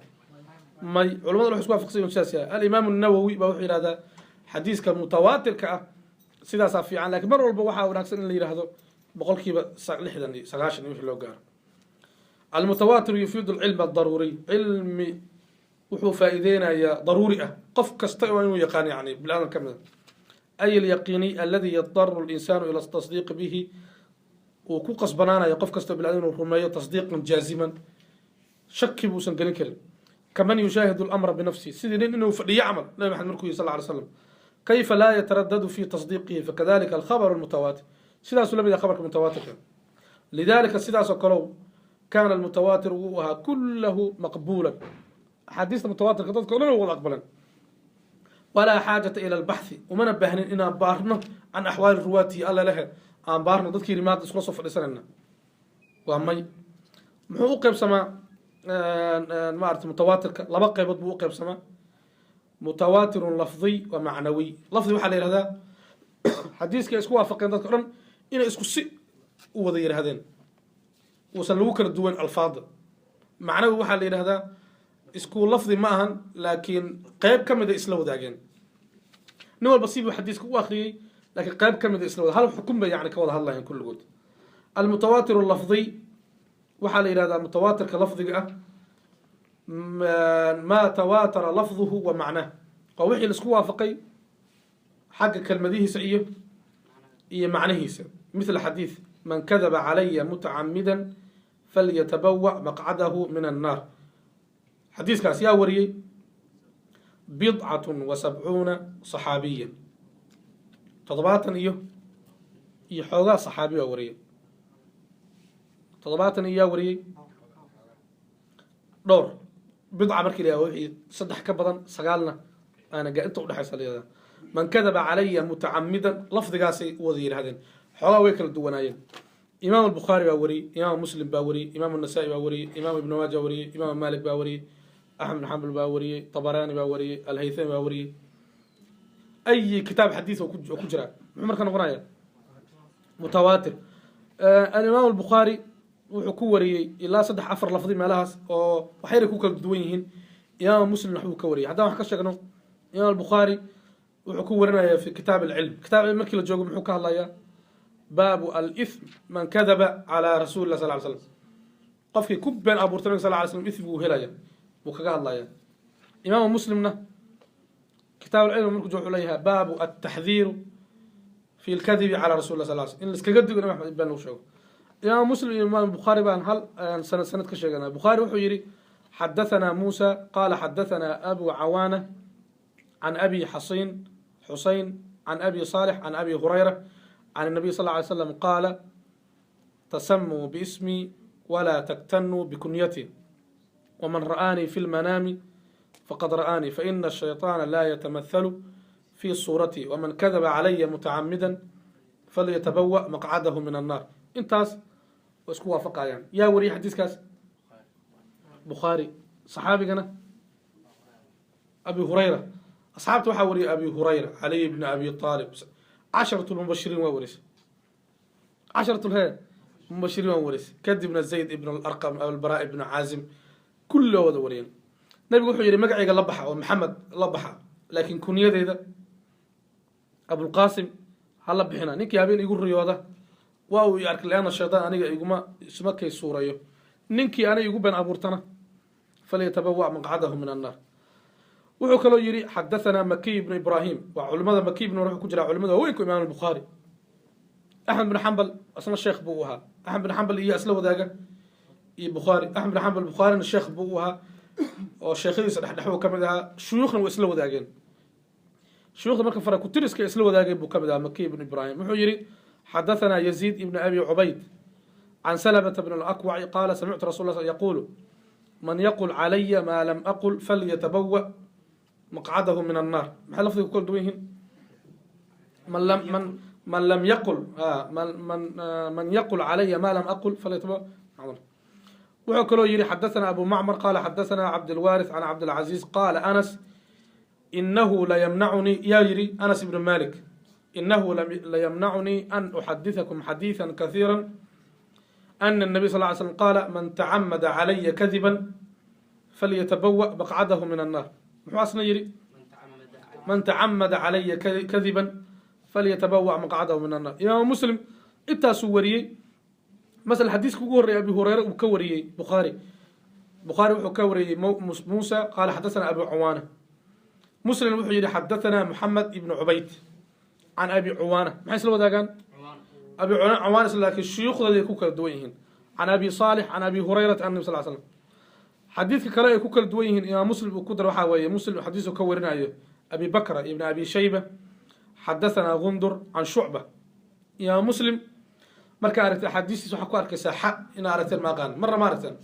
May. Culamada waxay isku waafaqsan yihin sidaas yahay. Alimaam Nawowi baa wuxuu yidhahdaa xadiiska mutawaatirka ah sidaasaa fiican, lakin mar walba waxaa wanaagsan in la yidhaahdo 60% iyo 90 iyo wixii loo gaaro. المتواتر يفيد العلم الضروري. Cilmi wuxuu faa'iideynayaa daruuri ah, qof kasta waa inuu yaqaan, yani biniaadam ka mida, أي اليقيني الذي يضطر الإنسان إلى التصديق به. Uu ku qasbanaanayo qof kasta biniadam inuu rumeeyo تصديقا جازما, shaki buusan gelin karin. كمن يشاهد الأمر بنفسه, sidii nin inuu fadhiyo camal. Nabi Maxamed markuu yihi صلى الله عليه وسلم, كيف لا يتردد في تصديقه؟ فكذلك الخبر المتواتر, sidaasuu la mid yahay khabarka mutawaatirka. لذلك sidaasoo kalow كان المتواتر wuu ahaa كله مقبولا. Axaadiista mutawaatirka dadka o dhan wada aqbalan. ولا حاجة إلى البحث, umana baahnin inaan baarno, عن أحوال رواته. Alla lehe aan baarno dadkii rimaada iskula soo fadhiisanayna waa may. Muxuu u qaybsamaa maarata mutawaatirka? Laba qaybood buu u qaybsamaa: متواتر لفظي ومعنوي. لفظي waxaa la yihahdaa xadiiska ay isku waafaqeen dadka o dhan inay isku si u wada yidhahdeen, uusan lagu kala duwan alfaada. Macnawi waxaa la yidhahdaa isku lafdi ma ahan, laakiin qeyb ka mida isla wadaageen. Nin walba sibuu xadiiska u akhriyey, laakiin qeyb ka mida isla wada, hal xukun bay yani ka wada hadlayaan kulligood. المتواتر اللفظي waxaa la yidhahdaa mutawaatirka lafdiga ah ما تواتر لفظه ومعناه, waa wixii laisku waafaqay xagga kelmadihiisa iyo macnihiisa. مثل حديث من كذب علي متعمدا فليتبوأ مقعده من النار. Xadiiskaas yaa wariyey? 77 صحابيا, 70 iyo xoogaa saxaabi baa wariyey. 70 iyaa wariyey dhowr. بضعة markii la yihahdo wixii saddex ka badan, sagaalna aana inta udhexaysa la yihahdaa. من كذب علي متعمدا, lafdigaasay u wada yidhahdeen, xoogaa way kala duwanaayeen. Imaam Albukhaari baa wariyey, Imaam Muslim baa wariyey, Imaam Nasaa-i baa wariyey, Imaam Ibn Maaja wariyey, Imaam Malik baa wariyey, Axmed bin Xambal baa wariyey, Tabaraani baa wariyey, Alhaythami baa wariyey. Ay kitaab xadiis oo ku jira muxuu marka noqonaya? Mutawaatir. Alimaam Albukhaari wuxuu ku wariyey ilaa saddex afar lafdi meelahaas oo waxyar ku kala duwan yihiin. Imaam Muslim waxbuu ka wariyey. Haddaan wax ka sheegno, Imaam Albukhaari wuxuu ku warinaya في كتاب العلم. Kitaab cilm markii la joogo muxuu ka hadlayaa? باب الإثم من كذب على رسول الله صلى الله عليه وسلم. Qofkii ku been abuurtay nabig صلى الله عليه وسلم ismi buu helaya, buu kaga hadlaya. Imaamu Muslimna kitaab alcilm markuu joogo wuxuu leeyahay باب التحذير في الكذب على رسول الله صلى الله عليه وسلم, in laiskaga digo Nabi Maxamed been lagu sheego. Imaam Muslim iyo Imaam Bukhaari baan hal sanad ka sheegana. Bukhaari wuxuu yidhi: حدثنا موسى قال حدثنا أبو عوانة عن أبي حصين حسين عن أبي صالح عن أبي هريرة عن النبي صلى الله عليه وسلم قال: تسموا باسمي ولا تكتنوا بكنيتي، ومن رآني في المنام. Faqad ra'aanii, faina ashayطaana laa yatamathalu fii suuratii, waman kadaba calaya mutacamida falyatabawa maqcadahu min annaar. Intaas waa isku waafaqayaan. Yaa wariyay xadiiskaas? Bukhaari. Saxaabigana Abi Hurayra. Asxaabta waxaa wariyay Abi Hurayra, Caliy bni Abi Aalib. Casharatu lmubashiriin waa warisay, casharatu he mubashiriin waa warisay. Kadibna Zayd ibn Alarqam, Albara ibn Caazim, kulli waa wada wariyeen. Nabigu wuxuu yihi: magacayga la baxa oo Maxamed la baxa, laakiin kunyadeeda Abulqaasim ha la bixina. Ninkii habeen igu riyooda waa uu i arkay, lianna shaydaan aniga iguma isma kay suurayo. Ninkii aniga igu been abuurtana, falyatabawa maqcadahu min annaar. Wuxuu kaloo yihi: xadathana Makiy ibnu Ibrahim. Waa culimada, Makiy ibn wuxuu ku jiraa culimada waaweynku Imaam Albukhaari. Axmed bin Xambal isna sheekh buu u ahaa. Axmed bin Xambal iyo isla wadaaga iyo Bukhaari. Axmed bin Xambal Bukhaarina sheekh buu u ahaa oo sheekhadiisa dhexdhexuu ka mid ahaa. Shuyuukhna waa isla wadaageen. Shuyukhda marka fara kutiriska isla wadaageen buu ka mid ahaa Makiy ibnu Ibrahim. Wuxuu yihi: xadathana Yaziid ibn Abi Cubayd can Salamata bn Alakwaci qaala: samictu rasul la yaqulu: man yaqul calaya maa lam aqul falyatabawa maqcadahu min annaar. Maxay lafdiga ku kala duwan yihiin? Man lam man man lam yaqul man man man yaqul calaya ma lam aqul falyatabawa. Wuxuu kaloo yihi: xadathana Abu Macmar qaala xadathana Cabdilwarith can Cabdilcaziiz qaala Anas: inahu layamnacunii. Yaa yidhi? Anas ibnu Malik. Inahu layamnacunii an uxadithakum xadiiثa kahiira ana الnabiy sal ly slam qaala: man tacamada calaya kadiba falyatabawa maqcadahu min annaar. Muxuu asna yidhi? Man tacamada calaya kadiban falyatabawa maqcadahu min annaar. Imaamu Muslim intaasuu wariyey. Masala xadiiska ugu horreeyay Abi Hureyre uu ka wariyey Bukhaari. Bukhaari wuxuu ka wariyey Muusa qaala xadathana Abu Cawaana. Muslim wuxuu yihi: xadathana Moxamed ibnu Cubayd can Abi Cuwaana. Maxay isla wadaagaan? Abi Cawaana isla, laakiin shuyuukhdooda ay ku kala duwan yihiin. Can Abi Saalix can Abi Hurayrata an nabi sal slam. Xadiidka kale ay ku kala duwan yihiin, Imaam Muslim uu ku daro, waxaa weeye Muslim xadiis uu ka warinayo Abi Bakra ibn Abi Shayba: xadathana Gundur can Shucba. Imaam Muslim markaa aragtay axaadiistiisa waxaa ku arkaysaa xa inaa aragteen ma aqaan marna ma aragteen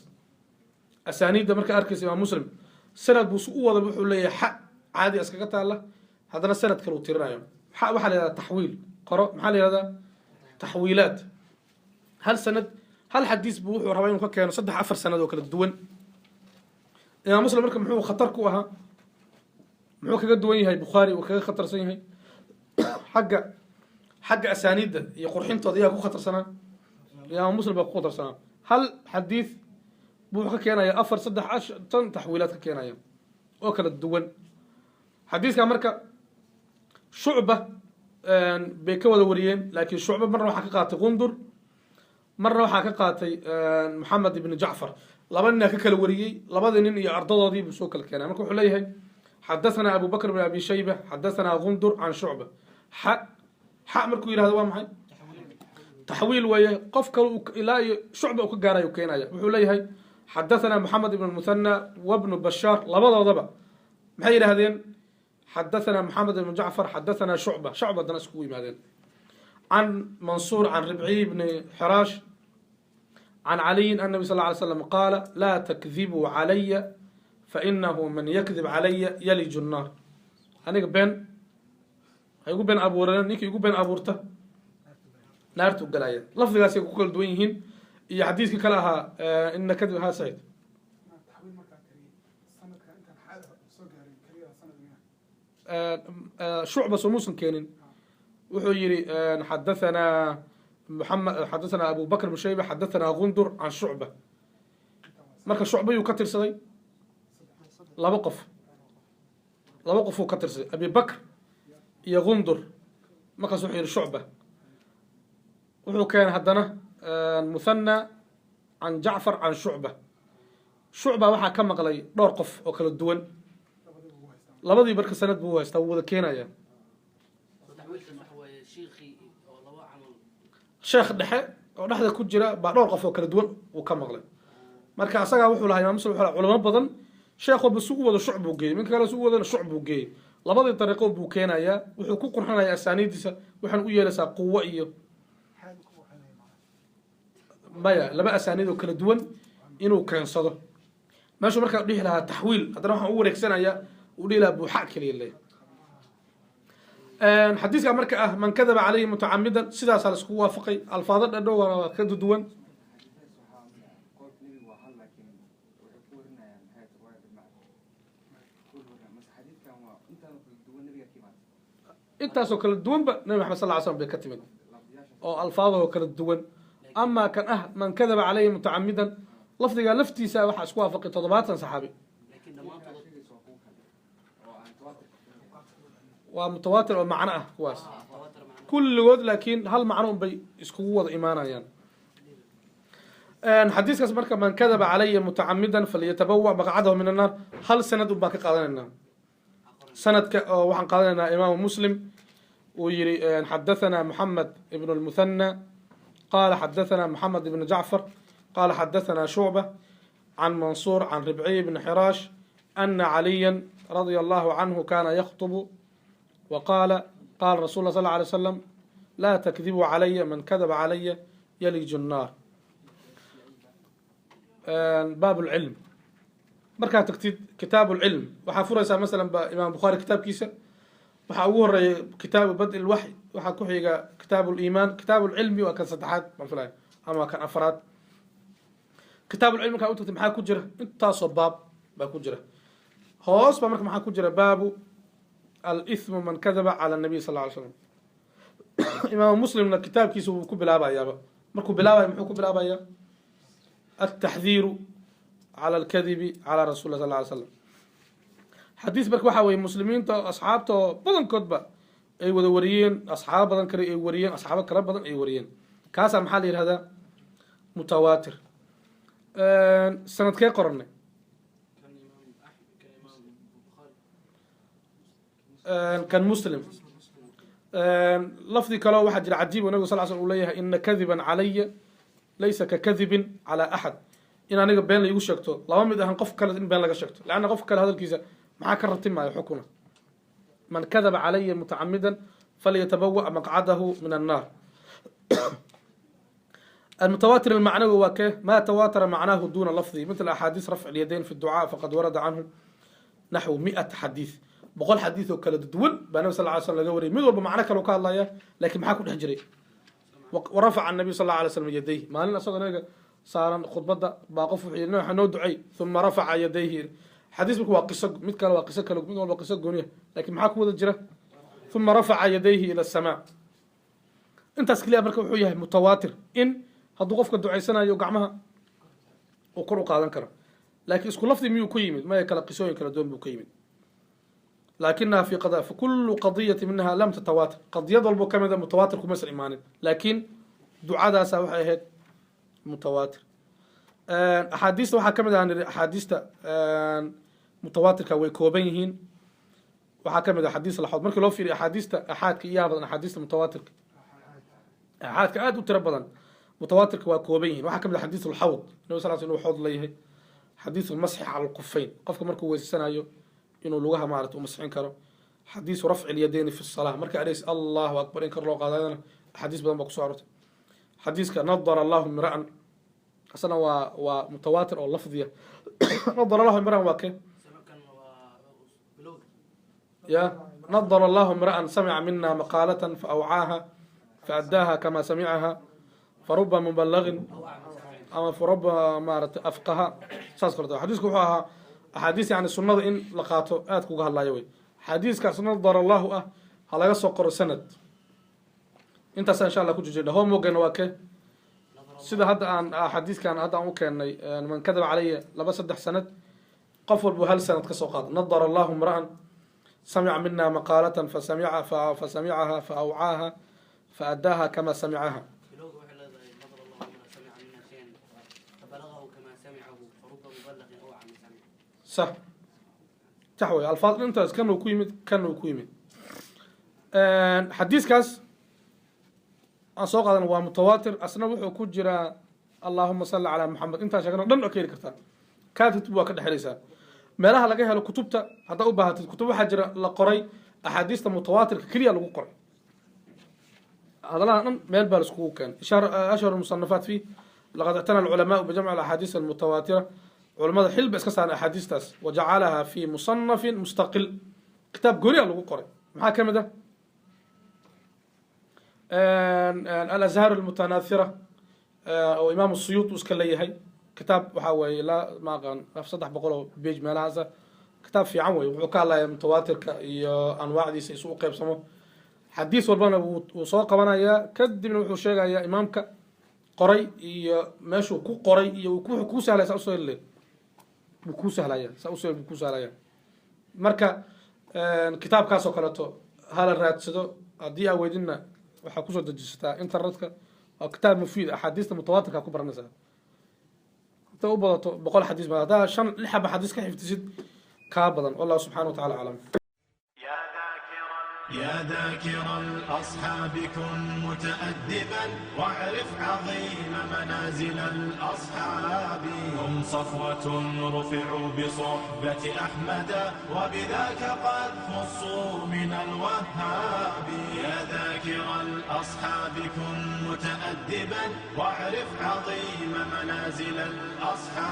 asaaniidda. Markaa arkaysa Imaam Muslim sanad buu su u wada, wuxuu leeyahay xa caadi iskaga taalla, haddana sanad kale uu tirinayo. Xa waxaa la yihahdaa taxwiil. Qoro, maxaa la yihahdaa? Taxwiilaat. Hal sanad, hal xadiis buu wuxuu rabaa inuu ka keeno saddex afar sanad oo kala duwan. Imaam Muslim marka muxuu khatar ku ahaa? Muxuu kaga duwan yahay Bukhaari? Uu kaga khatarsan yahay xagga asaaniidda iyo qurxintooda. Ayaa ku khatarsanaa? Imaam Muslim baa ku khatarsanaa. Hal xadiis buu wuxuu ka keenaya afar, saddex, tan taxwiilaad ka keenaya oo kala duwan. Xadiiska marka Shucba bay ka wada wariyeen, laakiin Shucba marna waxaa ka qaatay Qundur, marna waxaa ka qaatay Moxamed ibn Jacfar. Laba ninaa ka kala wariyey, labadii nin iyo ardadoodii buu soo kala keenay. Marka wuxuu leeyahay: xadathana Abu Bakr bn Abi Shayba, xadathana Gundur can Shucba. Xa xa markuu yihahdo waa maxay? Taxwiil weeye. Qof kale ilaa iyo Shucba uu ka gaarayo keenaya. Wuxuu leeyahay: xadathana Moxamed ibn Muthana wabnu Bashaar. Labadoodaba maxay yidhahdeen? Xadathana Moxamed ibn Jacfar, xadathana Shucba. Shucba haddana iskugu yimaadeen. Can Mansuur can Ribciy bni Xiraash can Caliyin an nabi sal ly slam qaala: laa takdibuu calaya, fainahu man yakdib calaya yaliju nnaar. Aniga been ha igu been abuureen. Ninkii igu been abuurta naartu galaya. Lafdigaasay ku kala duwan yihiin iyo xadiiskii kale ahaa ina kadib ha Saciid. Taxwiil markaa tiri, sanadka intaan xaada soo gaarin keliya sanad miya? Shucba soo muusan keenin. Wuxuu yihi: xadathana Muxamed, xadathana Abu Bakr bn Shayba, xadathana Gundur can Shucba. Marka Shucba yuu ka tirsaday? Laba qof, laba qofuu ka tirsaday, Abi Bakr iyo Gundur. Markaas wuxuu yihi Shucba. Wuxuu keenay haddana Muthana can Jacfar can Shucba. Shucba waxaa ka maqlay dhowr qof oo kala duwan. Labadii marka sanad buu haystaa, wuu wada keenaya. Taxwiilkan waxa waaye shiikhii oo laba camal. Sheekh dhexe oo dhexda ku jira baa dhowr qof oo kala duwan uu ka maqlay. Marka asagaa wuxuu lahaa, Imaam Muslim wuxuu lahaa culamo badan. Sheekh walba si u wado shuc buu geeyey, ninka kale si u wadana shuc buu geeyey. Labadii dariiqo buu keenayaa, wuxuu ku qurxinayaa asaaniidiisa, waxaan u yeelaysaa quwo iyo maya laba asaaniid oo kala duwan inuu keensado. Meeshuu markaa dhihi lahaa taxwiil, haddana waxaan u wareegsanayaa uu dhihi lahaa buuxa keliya leeyahay. Xadiiska marka ah man kadaba calayhi mutacamidan, sidaasaa la iskugu waafaqay. Alfaado dhadhow waa ka duduwan. Waxaa qowlka nebiga waa hal, laakiin waxay ku warinayaan maxay riwaayat bilmacna kul warin mase xadiidkan waa intaan kala duwan nebiga ka imaatay. Intaasoo kala duwanba Nabi Maxamed sal ly slam bay ka timid. Lafdiyaasha. Oo alfaadahoo kala duwan. Amaa kan ah man kadaba calayhi mutacamidan, lafdigaa laftiisa waxaa isku waafaqay 70 saxaabi. Laakiin dhammaantood sheegaysa waa kuwo kale oo aan tawaatir. Waa mutawaatir oo macno ah kuwaas. Tawaatir macna. Kulligood laakiin hal macno un bay iskugu wada imaanayaan. Xadiiskaas marka man kadaba calaya mutacamidan falyatabawa maqcadahu min annaar, hal sanad un baan ka qaadanaynaa. Sanadka oo waxaan qaadanaynaa imaamu Muslim uu yihi: xadathana Moxamed ibn lmuthana qala xadathana Moxamed ibn Jacfar qala xadathana Shucba can Mansuur can Ribciy bni Xiraash ana Caliya radia allahu canhu kana yakhtubu وqala qala rasul lah sal ه alay slam: laa takdibuu calaya, man kadaba calaya yaliju الnaar. Baab lcilm markaad tagtid, kitaab lcilm waxaa furaysaa masalan ba Imaam Bukhaari kitaabkiisa, waxaa ugu horeeya kitaabu bad' lwaxy, waxaa ku xiga kitaab liimaan, kitaab lcilmi waa kan saddexaad baan filaya ama kan afraad. Kitaab lcilmi markaa u tagtid, maxaa ku jira? Intaasoo baab baa ku jira. Hoos baa marka maxaa ku jira? Baabu alithmu man kadaba cala nabiy sal ly slam. Imaamu Muslimna kitaabkiisa wuu ku bilaabayaaba. Markuu bilaabaya muxuu ku bilaabaya? Altaxdiiru cala alkadibi cala rasul lah sal ly slam. Xadiis marka waxaa weye muslimiinta asxaabta oo badankoodba ay wada wariyeen, asxaabo badan kale ay wariyeen, asxaabo kala badan ay wariyeen, kaasaa maxaa la yihahdaa? Mutawaatir. Sanadkee qoranay? Kan imaam Axmed, kan imaam Bukhaari. Kan Muslim lafdi kaleo waxaa jira cajiib oo nabig sal sl uu leeyahay: ina kadiban calaya laysa ka kadibin calى axad. In aniga been la igu sheegto lama mid ahan qof kale in been laga sheegto, leanna qof kale hadalkiisa maxaa ka ratimaayo xukuna? Man kadaba calaya mutacamidan falyatabawa maqcadahu min annaar. المتواتر المعنوي وكه ما تواتر معناه دون لفظه، مثل أحاديث رفع اليدين في الدعاء، فقد ورد عنه نحو 100 حديث. 100 xadiis oo kala duwan baa nabi sal ly slam laga wariyay, mid walba macno kale ka hadlaya, laakiin maxaa ku dhex jiray? Warafaca nabiy sal alla alay slam yadayh. Maalin asagoo nabiga saaran khudbadda baa qof wuxuu yidhi: "Nabi, noo ducay." Uma rafaca yadayhi. Xadiis marka waa qiso, mid kale waa qiso kale, mid walba qiso gooniya, laakiin maxaa ku wada jira? Uma rafaca yadayhi ila asamaa. Intaas keliya marka wuxuu yahay mutawaatir, in hadduu qofka ducaysanayo gacmaha uu kor u qaadan karo. Laakiin isku lafdi miyuu ku yimid? Maya, kala qisooyin kala duwan buu ka yimid. Laakinaha fi qada fakulu qadiyati minha lam tatawaatir, qadiyad walbo ka mida mutawaatir kumaysan imaanin, laakiin ducadaasa waxay ahayd mutawaatir. Axaadiista waxaa ka mid ah niri axaadiista mutawaatirka way kooban yihiin. Waxaa ka mid ah xadiis laxood. Markii loo fiiriyo axaadiista axaadka iyaha badan, axaadiista mutawaatirka axaadka aad u tiro badan, mutawaatirka waa kooban yihiin. Waxaa ka mid ah xadiis alxawd, nabi sal sl inuu xawd leeyahay. Xadiisu lmasxi cala alqufayn, qofka markuu weysasanayo inuu lugaha maarata u masxin karo. Xadiisu rafci lyadayni fi salaa, marka adheys allahu akbar in kor loo qaadayana axaadiis badan baa kusoo arortay. Xadiiska nadara allahu imra'an asana waa mutawaatir oo lafdiya. Nadara allahu imra'an waa kee? Kan waa bilowga. Ya nadara allahu imra'an samica mina maqaalatan faawcaaha faadaaha kama samicaha, faruba mubalagin ama faruba maarata afqaha, saas korta. Xadiisku wuxuu ahaa axaadiis yani sunnada in la qaato aad kuga hadlayo wey. Xadiiskaas nadara allahu ah ha laga soo qoro sanad. Intaasa insha Allah ku jujirna. Homeworkena waa kee? Sida hadda aan xadiiskan hadda aan u keennay man kadaba calaya, laba saddex sanad, qof walbu hal sanad ka soo qaada. Nadara allahu imra'an samica mina maqaalatan fasamicaha faawcaaha faadaaha kama samicaha. Bilowga waxay leedahay: nadara allahu man samica mina shayan fabalagahu kama samicahu, faruba mubalagin awca min samic. Sax wey. Alfaad intaas kan uu ku yimid, kan uu ku yimid xadiiskaas aan soo qaadan waa mutawaatir. Asna wuxuu ku jiraa allahuma salli calaa Maxamed. Intaa sheegano dhan oo ka heli kartaa, kaa kutub waa ka dhexelaysaa meelaha laga helo kutubta. Haddaa u baahatid kutub waxaa jira la qoray axaadiista mutawaatirka keliya lagu qoray, hadalaha dhan meel baa laiskugu keenay. Ashhar musanafaat fiih laqad ictana alculamaau bijamci alaxaadiis almutawaatira. Culamada xil ba iska saaran axaadiistaas. Wajacalaha fi musanafin mustaqil, kitaab gooniya lagu qoray. Maxaa ka mid ah? Alazhaar almutanaathira oo Imaam Suyuud uu iska leeyahay. Kitaab waxaa weeye ilaa ma aqaan 300 oo page meelahaasa. Kitaab fiican wey. Wuxuu ka hadlaya mutawaatirka iyo anwaacdiisa, isu u qeybsamo. Xadiis walbana wuu soo qabanayaa, kadibna wuxuu sheegayaa imaamka qoray iyo meeshuu ku qoray iyo wuxuu kuu sahlaya saa usoo heli buu kuu sahlaya, saa usoo heli buu kuu sahlaya. Marka kitaabkaas oo kaleeto hala raadsado. Haddii aa weydinna, waxaa kusoo dejisataa internetka. Waa kitaab mufiid. Axaadiista mutawaatirka ku baranaysaa. Inta u badato 100 xadiis ba haddaa shan lix xaba xadiis ka xifdisid kaa badan. Wallahu subxana wa tacala aclam. يا ذاكر الأصحاب كن متأدبا، واعرف عظيم منازل الأصحاب. هم صفوة رفعوا بصحبة أحمد، وبذاك قد خصوا من الوهاب. يا ذاكر الأصحاب كن متأدبا، واعرف عظيم منازل الأصحاب.